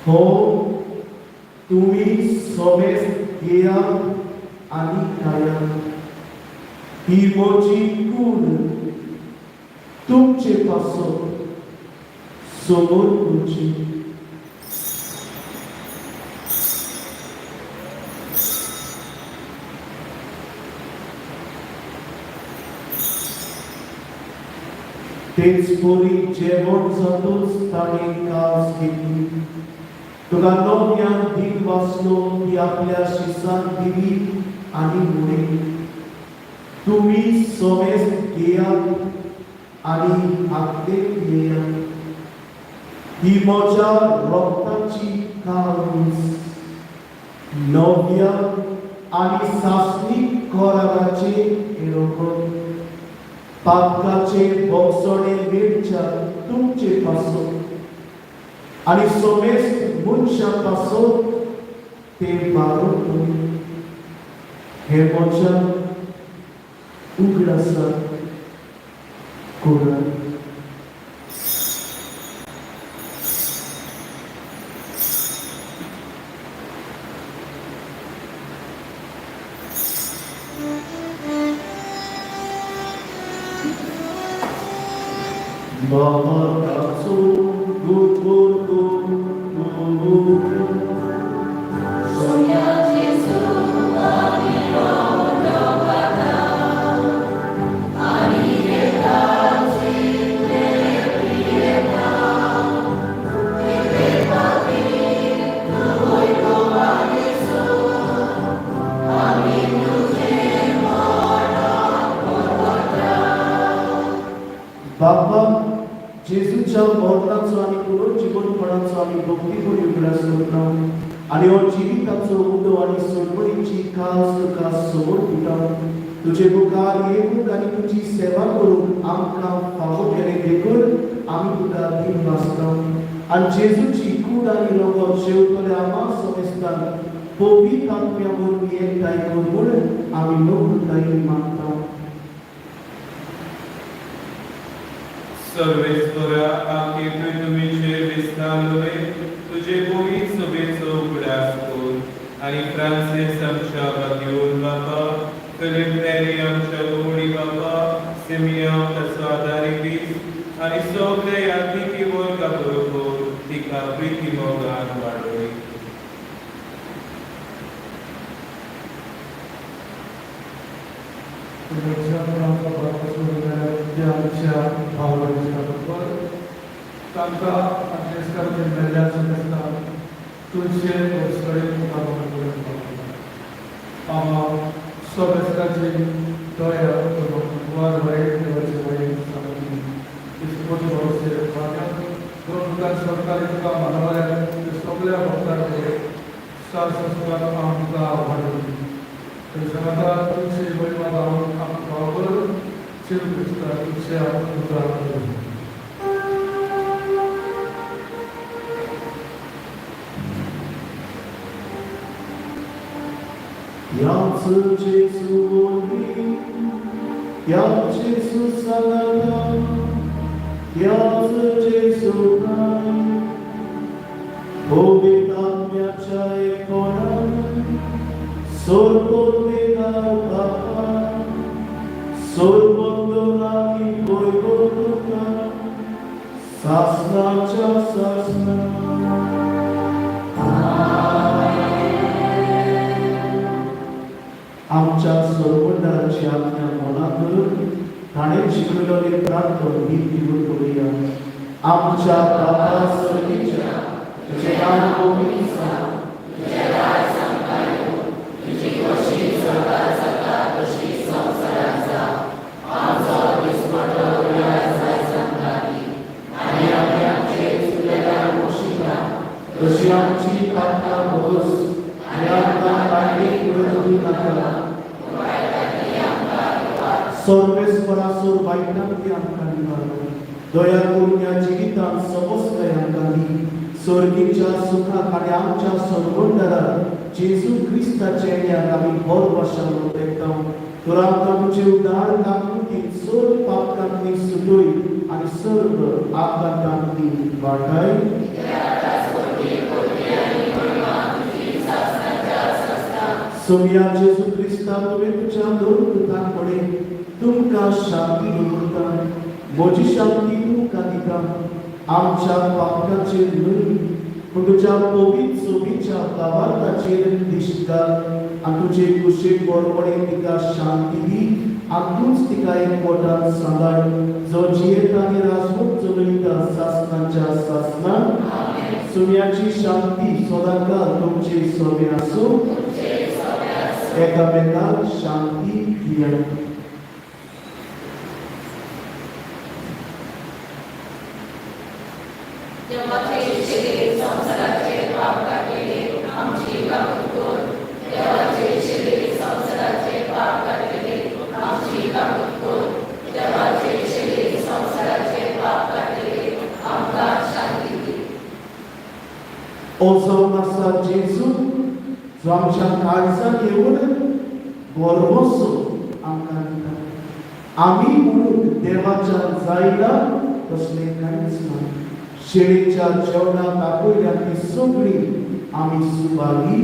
हो तुमी समेस्त घेयात आनी खायात. ही म्हजी कूड तुमचे पासत समोर करची. तेच परी जेवण जातूच ताणें कास घेतली, तुका नव्यान दिन वाचलो, ती आपल्या शिसांक दिली आनी म्हणलें, तुमी समेस्त घेयात आनी हातले पियेयात. ही म्हज्या रक्ताची कास, नव्या आनी सासणीक कराराचे हें रगत. पातकाचे भोगसणे मेळच्या तुमचे पासत आनी समेस्त मनशां पासत ते बारत. हे म्हज्या उगडासाक करात. Baba Katsu, gu gu gu gu gu. बाबा जेजूच्या मरणाचो आनी पुनर्जीवनपणाचो आमी भक्तीपूर्ण उगडास करता आनी हो जिविताचो उदो आनी सोडवणीची खास तुका समर्पिता. तुजे मुखार येवंक आनी तुजी सेवा करूंक आमकां फावो केलें देखून आमी तुका दिन वाचता. आनी जेजूची कूड आनी रगत शेवटले आमा समेस्तान पवित्र आत्म्या वरवीं एकठांय कर म्हूण आमी नम्रतायेन मागता. सर्वेस्परा आखे पृथ्वीचेर विस्तारले तुजे पवित्र सभेचो उगडास कर आनी फ्रांसीस आमच्या बाग्योन बाबा, फिलीप नेरी आमच्या गोडी बाबा, सिमियांव ताचो आदारी दीस आनी सगल्या यादीकी वर्गा बरोबर तिका प्रिती मोगान वाडय. आमच्या भावनांच्या बरोबर तांकां आनी मेल्ल्या समेस्तांक तुमचे वसळे आमा समेस्ताची दया करून वायट देवाचे वायट सांगली इस्कोट भरोसे दोन सरकारी तुका मानवल्या सगळ्या भक्तांचे सार संस्कार आमकां वाडोवची. सांगता तुमची महिमा जावन आमकां बरोबर जेजू क्रिस्ता तुमचे उद्धार करूं. याच जेजू वरवीं, या जेजू सांगाता, याच जेजू काय पवित्र आत्म्याच्या एकपणान सर्वोत्तेदार बापा, सर्वंदनानी वैभव तुका सासनाच्या सासना. आमच्या सर्वंदाराची आज्ञा मनात धरून ताणें शिकयलेली प्रार्थना विनंती करूया. आमच्या बापा स्वर्गीच्या, तुझें नांव पवित्र जावं, तशी आमची पापा भोगस आनी आमकां काडणेक वचूं नाका. सर्वेस्परासोर वायटांतली आमकां निवार, दया करून ह्या जिवितांत समजकाय आमकां दी. सर्गीच्या सुखाक आनी आमच्या सर्वंडराक जेजू क्रिस्ताच्या येण्याक आमी भरवशान उलयता. तर आमकां तुजे उदार काकुळटीन सर्व पापकांतली सुटय आनी सर्व अपघातांतली वाटाय. सोमया जेजू क्रिस्ता, तुवें तुज्या दोन दुतां कडेन तुमकां शांती दवरता, म्हजी शांती तुमकां दिता. आमच्या पापकाचेर न्हय पूण तुज्या पवित्र सोबीच्या भावार्थाचेर दिश्ट घाल आनी तुजे कुशीक बरोबरीन तिका शांती दी आनी तूंच तिका एक पोटान सांबाळ, जो जियेता आनी राजवट चलयता सासनाच्या सासनान. सुम्याची शांती सदांकाळ तुमचे सोबे आसूं. एकामेकांक शांती दियात. ओ जावन आसा जेजू, जो आमच्या काळजान येवन गोरवसो आमकां दिता. आमी म्हणून देवाच्या जायना तसलें कांयच ना. शेळीच्या जेवणाक आपयल्या ती सगळी आमी सुबागी.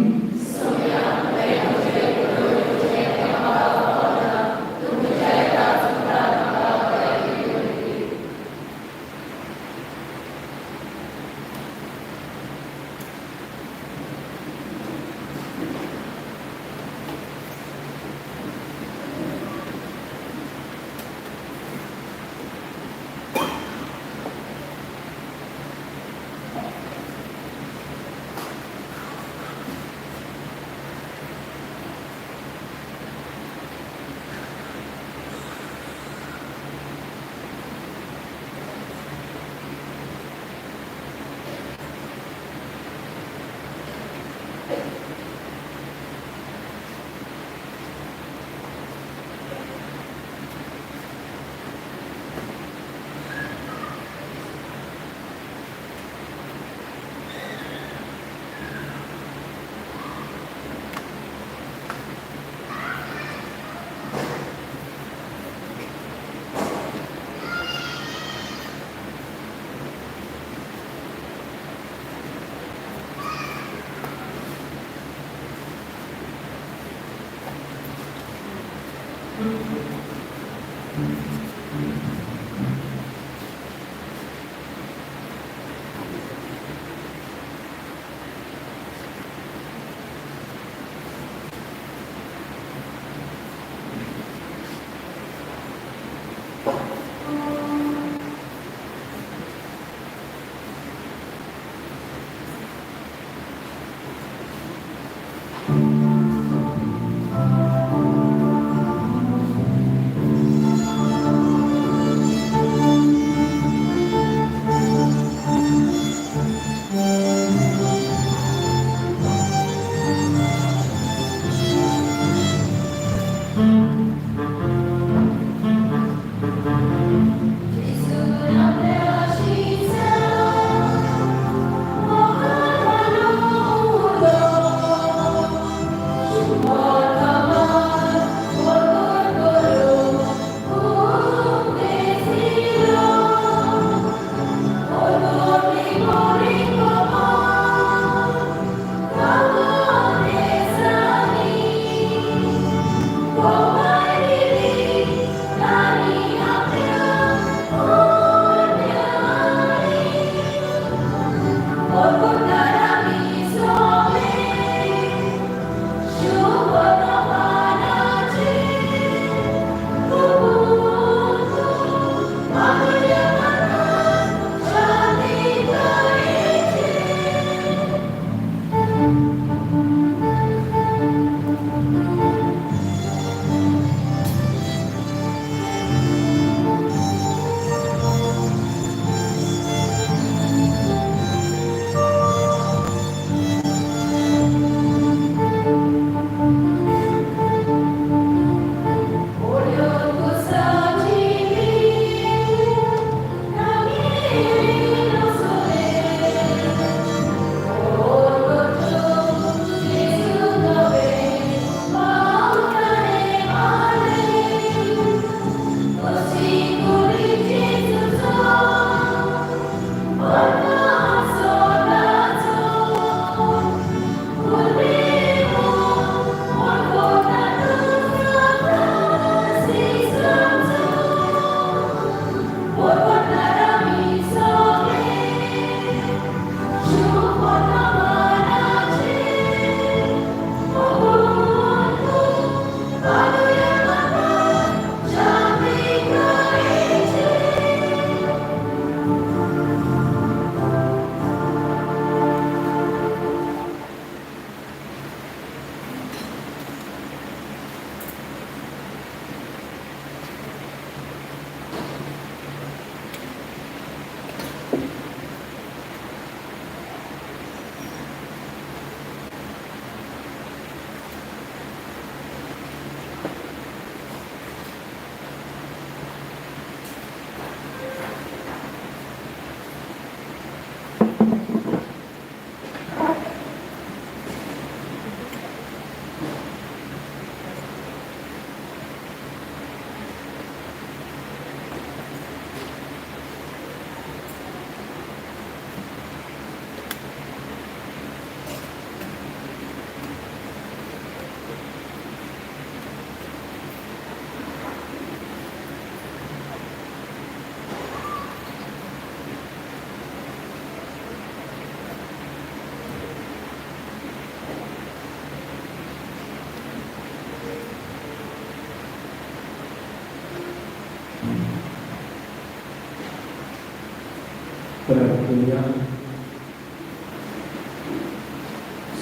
प्रार्थना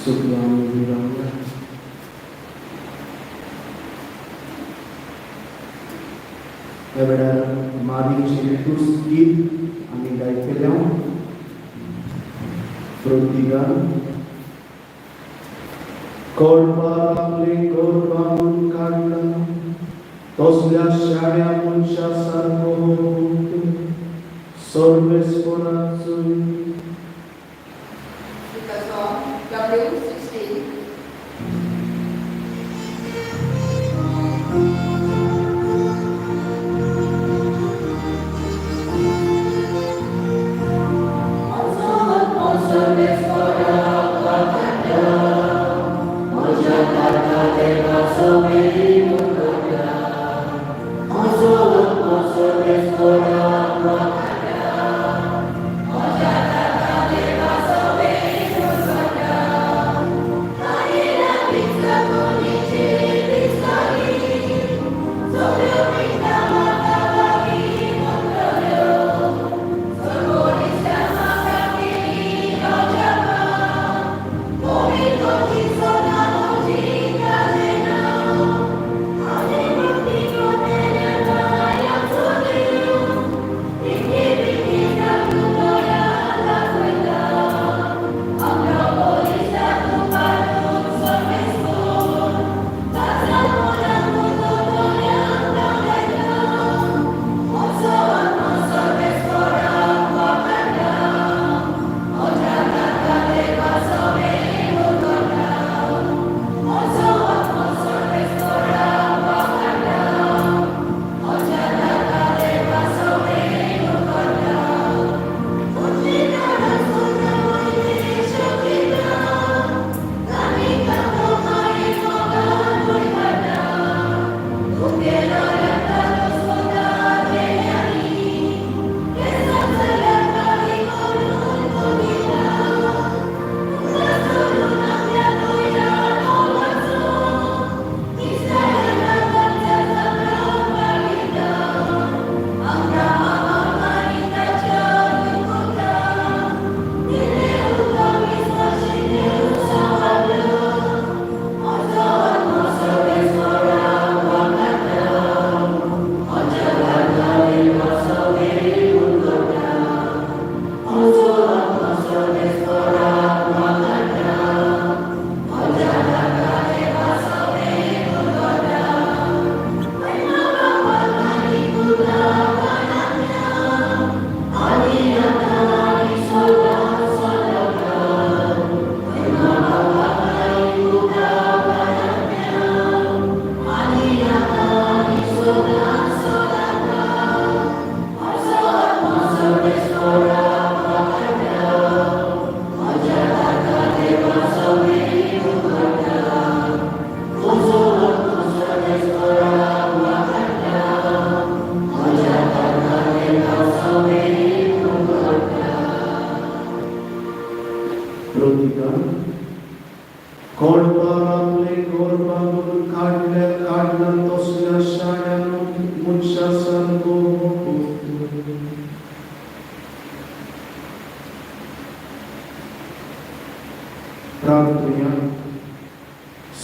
सुखराम विराम ह्या वेळार मारीचें तुस्त गीत आमी गायतले प्रतिगान कोळपार आपले घर बांदून काडला तसल्या शाण्या मनशा सारको सर्वेस्पराचो. With the song W16. Thank you.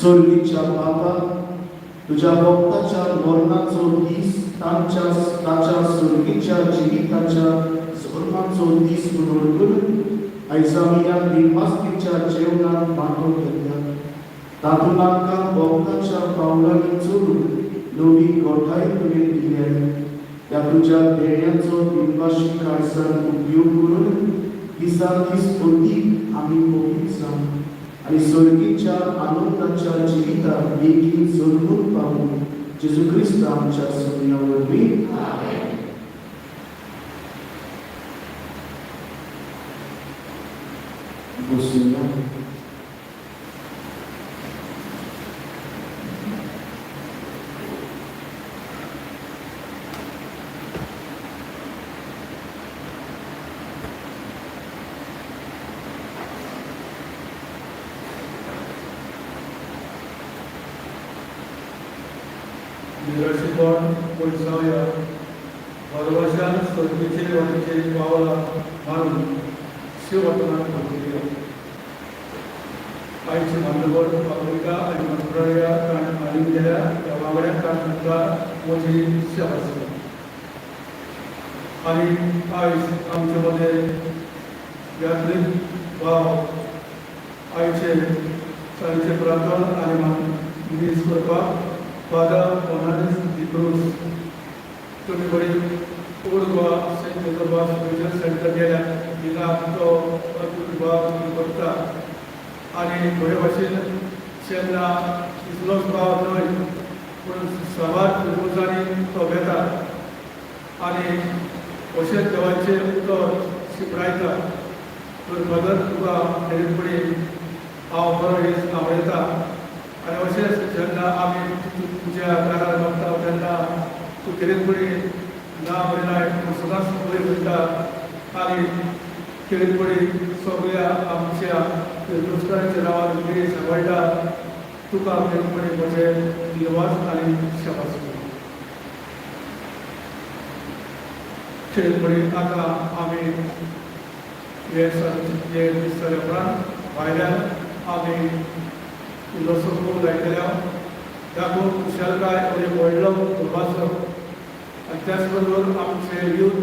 सर्गीच्या बापा, तुज्या भक्ताच्या मरणाचो दीस तांच्या ताच्या सर्गीच्या जिविताच्या जल्माचो दीस म्हणून करून आयज आमी ह्या दिनवास्तीच्या जेवणात वांटो घेतल्या. तातूंत आमकां भक्ताच्या पावलांनी चलून नवी गोठाय तुवें दिल्या. ह्या तुज्या देण्याचो दिनवाशी काळजान उपयोग करून दिसान दीस अदीक आमी पवित्र जावं आनी सर्गीच्या आनंदाच्या जिविताक बेगीन जल्मून पावूं. जेजू क्रिस्त आमच्या सोन्या वरवीं. बसुया. निराशेपण पयसावया भरवशान सर्गीचे वाटेचे पावलां मारून शिवतनाक पडया. आयचे मान्यवर आफ्रिका आनी मंत्रालया ताणें हालीं गेल्या त्या वांगड्याक ताणें तांकां म्हजी शाबासकी. आनी आयज आमचे मदें यात्रीक भाव आयचे तांचे प्रार्थना आनी मीस करपाक फादर फर्नांडीस डिक्रूज. तुमी बरी old Goa Saint Joseph Vaz spiritual centre गेल्या थिंगा तो भाव करता आनी बरे भाशेन जेन्ना इतलोच भाव न्हय पूण साबार पुर्वजांनी तो वेता आनी अशें देवाचें उतर शिंपडायता. तर फादर तुका खेरीतपणी हांव बरो दीस आवडयता आनी अशेंच जेन्ना आमी तुज्या दारार मागता तेन्ना तूं खेरीतपणी ना म्हणिनाय, तूं सदांच वयर म्हणटा आनी खेरीतपणी सगळ्या आमच्या क्रिस्तांच्या नांवान कितें सांबाळटा. तुका खेरीतपणी म्हजें दिनवास आनी शाबासकी. खेरीतपणी आतां आमी हे हे दीस जाल्या उपरांत भायल्यान आमी इल्लोसो खूब लायतल्या दाखोवन खुशालकाय एक व्हडलो उपासो आनी त्याच बरोबर आमचे यूथ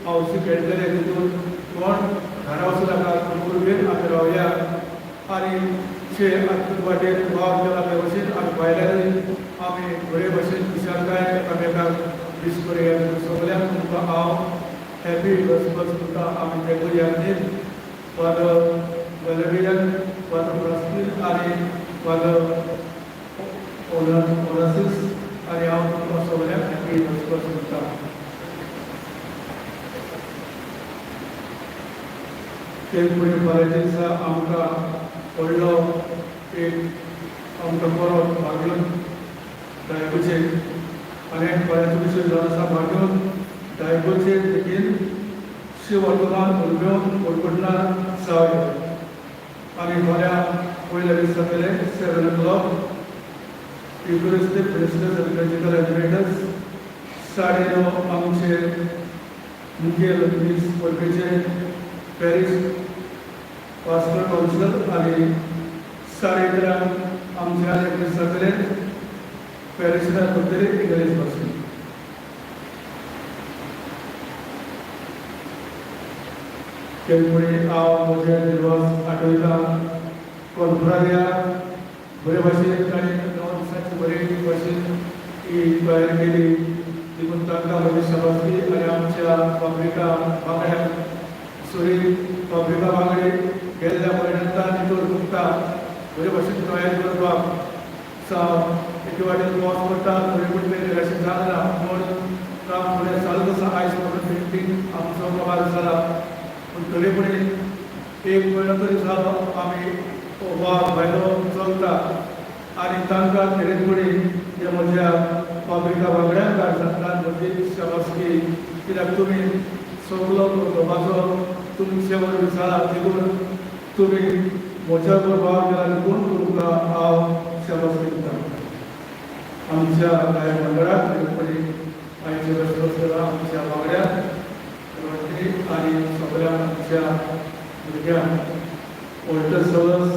हावसी खेळटले. तितून कोण घरा वचूं नाका, उर्बेन आमी रावया आनी जे वाटेन वावर केला त्या भशेन आमी भायल्यानूय आमी बरे भशेन खुशालकाय एकामेकाक दीस करुया. सगल्यांक तुमकां हांव हॅपी क्रिसमस म्हणटा. आमी ते करुया न्ही. फादर वेलेरियन, फादर फ्रांसीस आनी फादर ओनासीस आनी हांव तुमकां सगल्यांक हॅपी क्रिसमस म्हणटा. ते फुडें फाल्यां दिसा आमकां व्हडलो एक आमकां बरो भाग्योन दायगोचे आनी फाल्यांचो विशय जावन आसा भाग्योन दायगोचे देखीन शिवर्तमान उर्ब्यो उरकुटना जावया. आनी फाल्यां पयल्या दीस जातले 7 o'clock Eucharistic ministers and liturgical animators. 9:30 आमचे मुखेल मीस परबेचे पॅरीस पास्टर कावन्सिलर आनी 11:30 आमचे आनी मीस जातले पॅरिसला करतले इंग्लीश भाशेन. ते फुडें हांव म्हजे दिवस आठवयता कॉन्फ्रारिया बरे भाशेन ताणें 9 दिसांची बरे भाशेन ही तयारी केली देखून तांकां म्हजी शाबासकी. आनी आमच्या फाब्रिका बांगड्यांक सॉरी फाब्रिका बांगडे गेल्ल्या म्हयन्यांत नितळ दुखता बरे भाशेन तयारी करपाक एके वाटेन पावस पडटा थोडे कुठले अशें जालना पूण काम फुडें चालूच आसा. आयज म्हाका पेंटींग आमचो कबार जाला पूण तरी फुडें एक म्हयनो तरी जालो आमी वावर भायलो चलता आनी तांकां खेरीतपणी ते म्हज्या फाब्रिका वांगड्यांक काडटात म्हजी शाबासकी. कित्याक तुमी सगलो धोपाचो तुमचे वरवीं जाला देखून तुमी म्हज्या बरोबर वावर केला देखून तुमकां हांव शाबासकी दिता. आमच्या गायक मंडळाक खेरीतपणी आयचे रस्तो आमच्या वांगड्यांक आनी सगळ्या आमच्या भुरग्यांक वॉल्टर सवस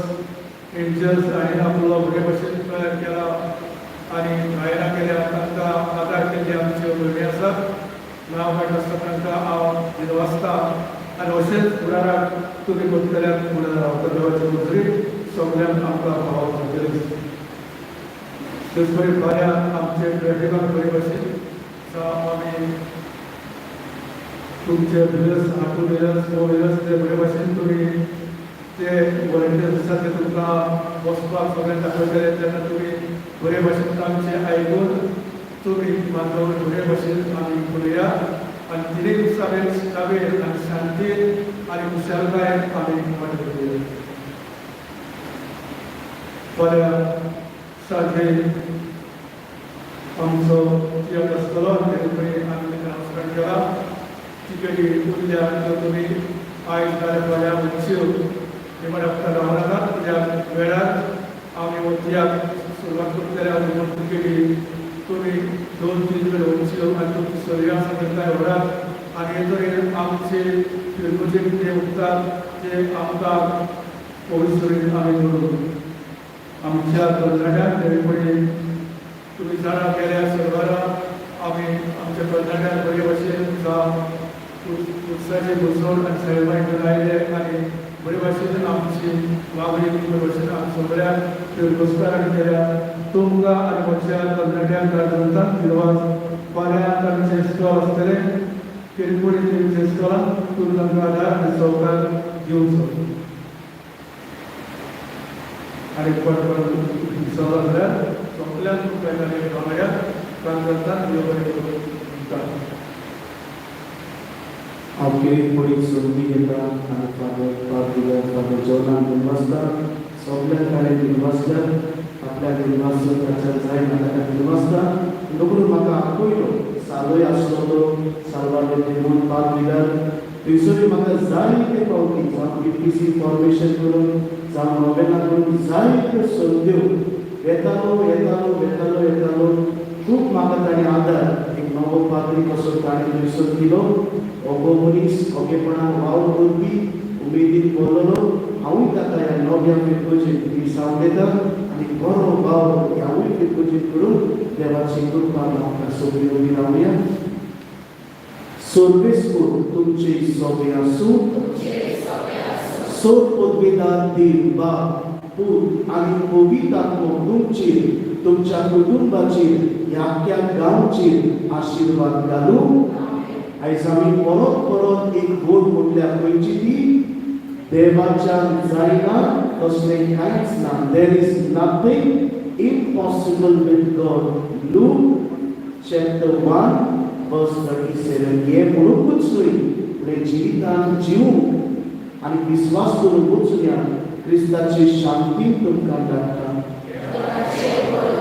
एंजल्स आनी आपलो बरे भशेन तयार केला आनी गायनां केल्या तांकां आदार केल्ले आमच्यो भयणी आसात. नांव काडनासतना तांकां हांव दिनवासता आनी अशेंच फुडाराक तुमी करतल्याक फुडार रावता. देवाची मंजुरी सगल्यांक आमकां भाव दिसता. तेच परी फाल्यां आमचे ट्रॅफिकाक बरे भशेन आमी तुमचे wheelers, two wheelers, four wheelers ते बरे भशेन तुमी ते वॉलंटियर्स आसा ते तुमकां वचपाक सगळ्यांक दाखयतले. तेन्ना तुमी बरे भशेन तांचे आयकून तुमी बांदावळ बरे भशेन आमी करुया आनी तिनूय दिसा वेळ आनी शांतीन आनी खुशालकायेन आमी वाट करुया. फाल्यां सांजे आमचो तियात्र आसतलो आनी तेजे पयलीं आमी अनाउन्समेंट केला. तिकेटी उरल्या त्यो तुमी आयज नाल्यार फाल्यां वच्च्यो. निमाण्या वखदां रावं नाकात, कित्याक वेळार आमी हो तियात्र सुरवात करतले आनी म्हूण तिकेटी तुमी 2-3 कडेन वच्च्यो आनी तुमची सोयरी आसा तांकां व्हरात आनी हे तरेन आमचे फिरगर्जेक कितें उरता ते आमकां पवित्र आमी दवरूं. आमच्या तरणाट्यांक तेणे फुडें तुमी जाणा गेल्या सरकारां आमी आमच्या तरणाट्यांक बरे भशेन जावं उत्साहाचे घुसोवन आनी साहेबांक आयले आनी बरे भशेन आमची वागणी बरे भशेन आमी सगळ्यांक फिरगोस्तारांनी केल्या. तुमकां आनी म्हज्या तरणाट्यांक जनतान दिनवास. फाल्यां तांचे स्टॉल आसतले किरकोळी तुमचे स्टॉलान तुमी तांकां आदार आनी सहकार दिवचो. आनी कोण कोण विसरलो जाल्यार सगल्यांक तुमकां वांगड्या काम करता. देव बरें करूं तुमकां. हांव किरीटपडी संदी घेता आनी फादर पाद्रील्या फादर जॉनाक दिनवासता. सगल्यांक ताणें दिनवासल्यात. आपल्या दिनवास ताच्या जायना ताका दिनवासता. रोकडो म्हाका आपयलो सालोय आसलो तो साल्वादोर देमून पाद्रीदार थंयसरूय म्हाका जायते फावटी जावं पीपीसी फॉर्मेशन करून जावं नोवेना करून जायत्यो संद्यो येतालो येतालो वेतालो येतालो. खूब म्हाका ताणें आदार एक नवो पाद्री कसो ताणें थंयसर दिलो. ओगो मनीस ओगेपणान वावर करपी उमेदीन बोल्लोलो. हांवूय ताका ह्या नव्या फिरगर्जेक मिरसांग दिता आनी बरो वावर ह्यावूय फिरगर्जेक करून देवाची कृपा आमकां सगळीं उबी रावया. सर्वेस्पूर तुमचे सोबे आसूं. सोद पदवेदार देव बाप पूत आनी पवित्र आत्मो तुमचेर, तुमच्या कुटुंबाचेर, ह्या आख्ख्या गांवचेर आशिर्वाद घालूं. आयज आमी परत परत एक बोट म्हटल्यार खंयची ती देवाच्यान जायना तसलें कांयच ना. There is nothing impossible with God. Luke chapter 1 verse 37. हें म्हणूंकूच न्हय पूण जिवितान जिवूंक आनी विस्वास करून वचुया. क्रिस्ताची शांती तुमकां धाडटा. Bye.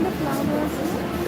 the flowers, no?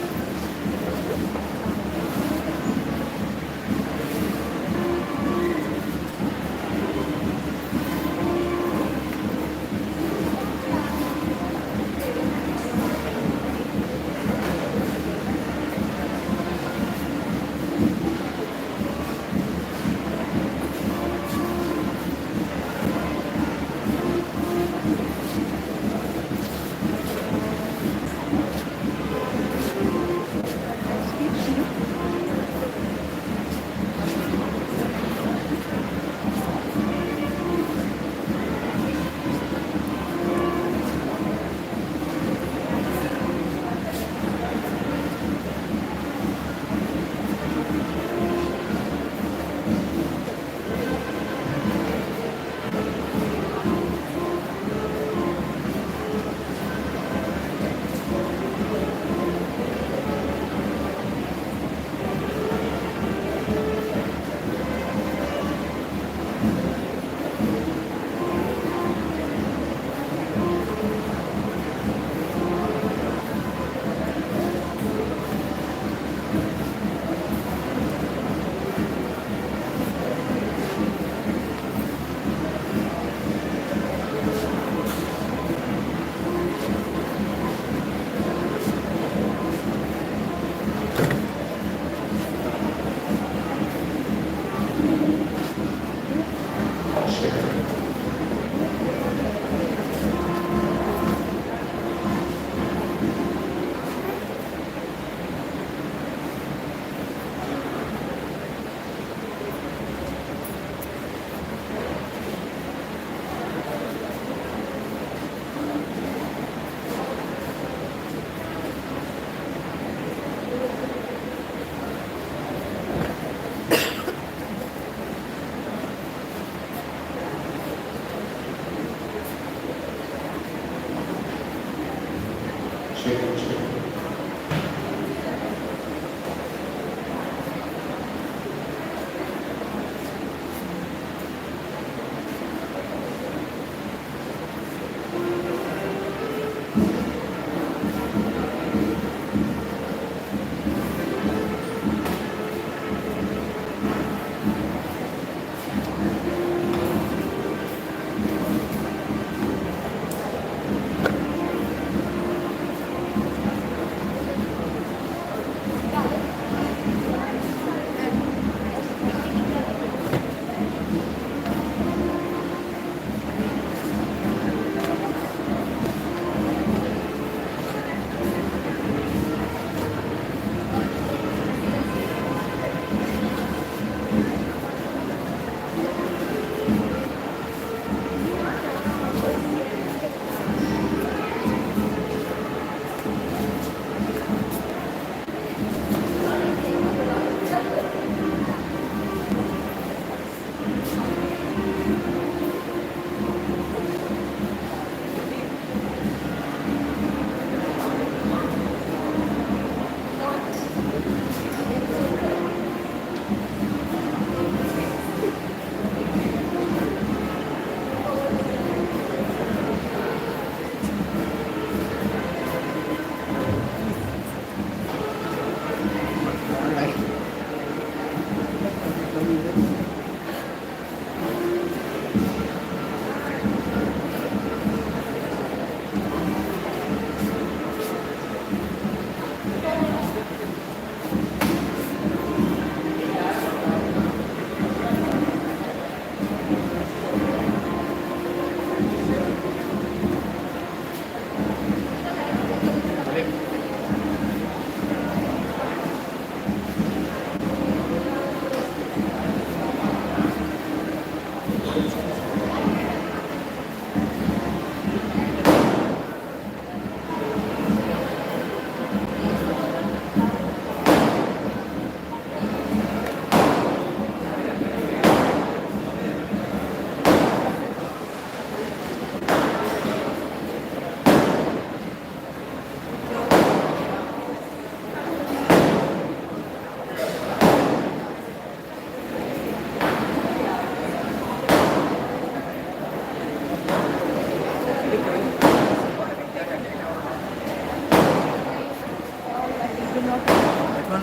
Check, check.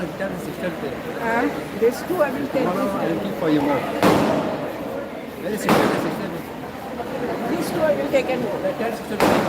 Tell the sister there. This two I will take. No, no, I will keep for you more. Where is sister? The sister. These two I will take and go. Tell sister.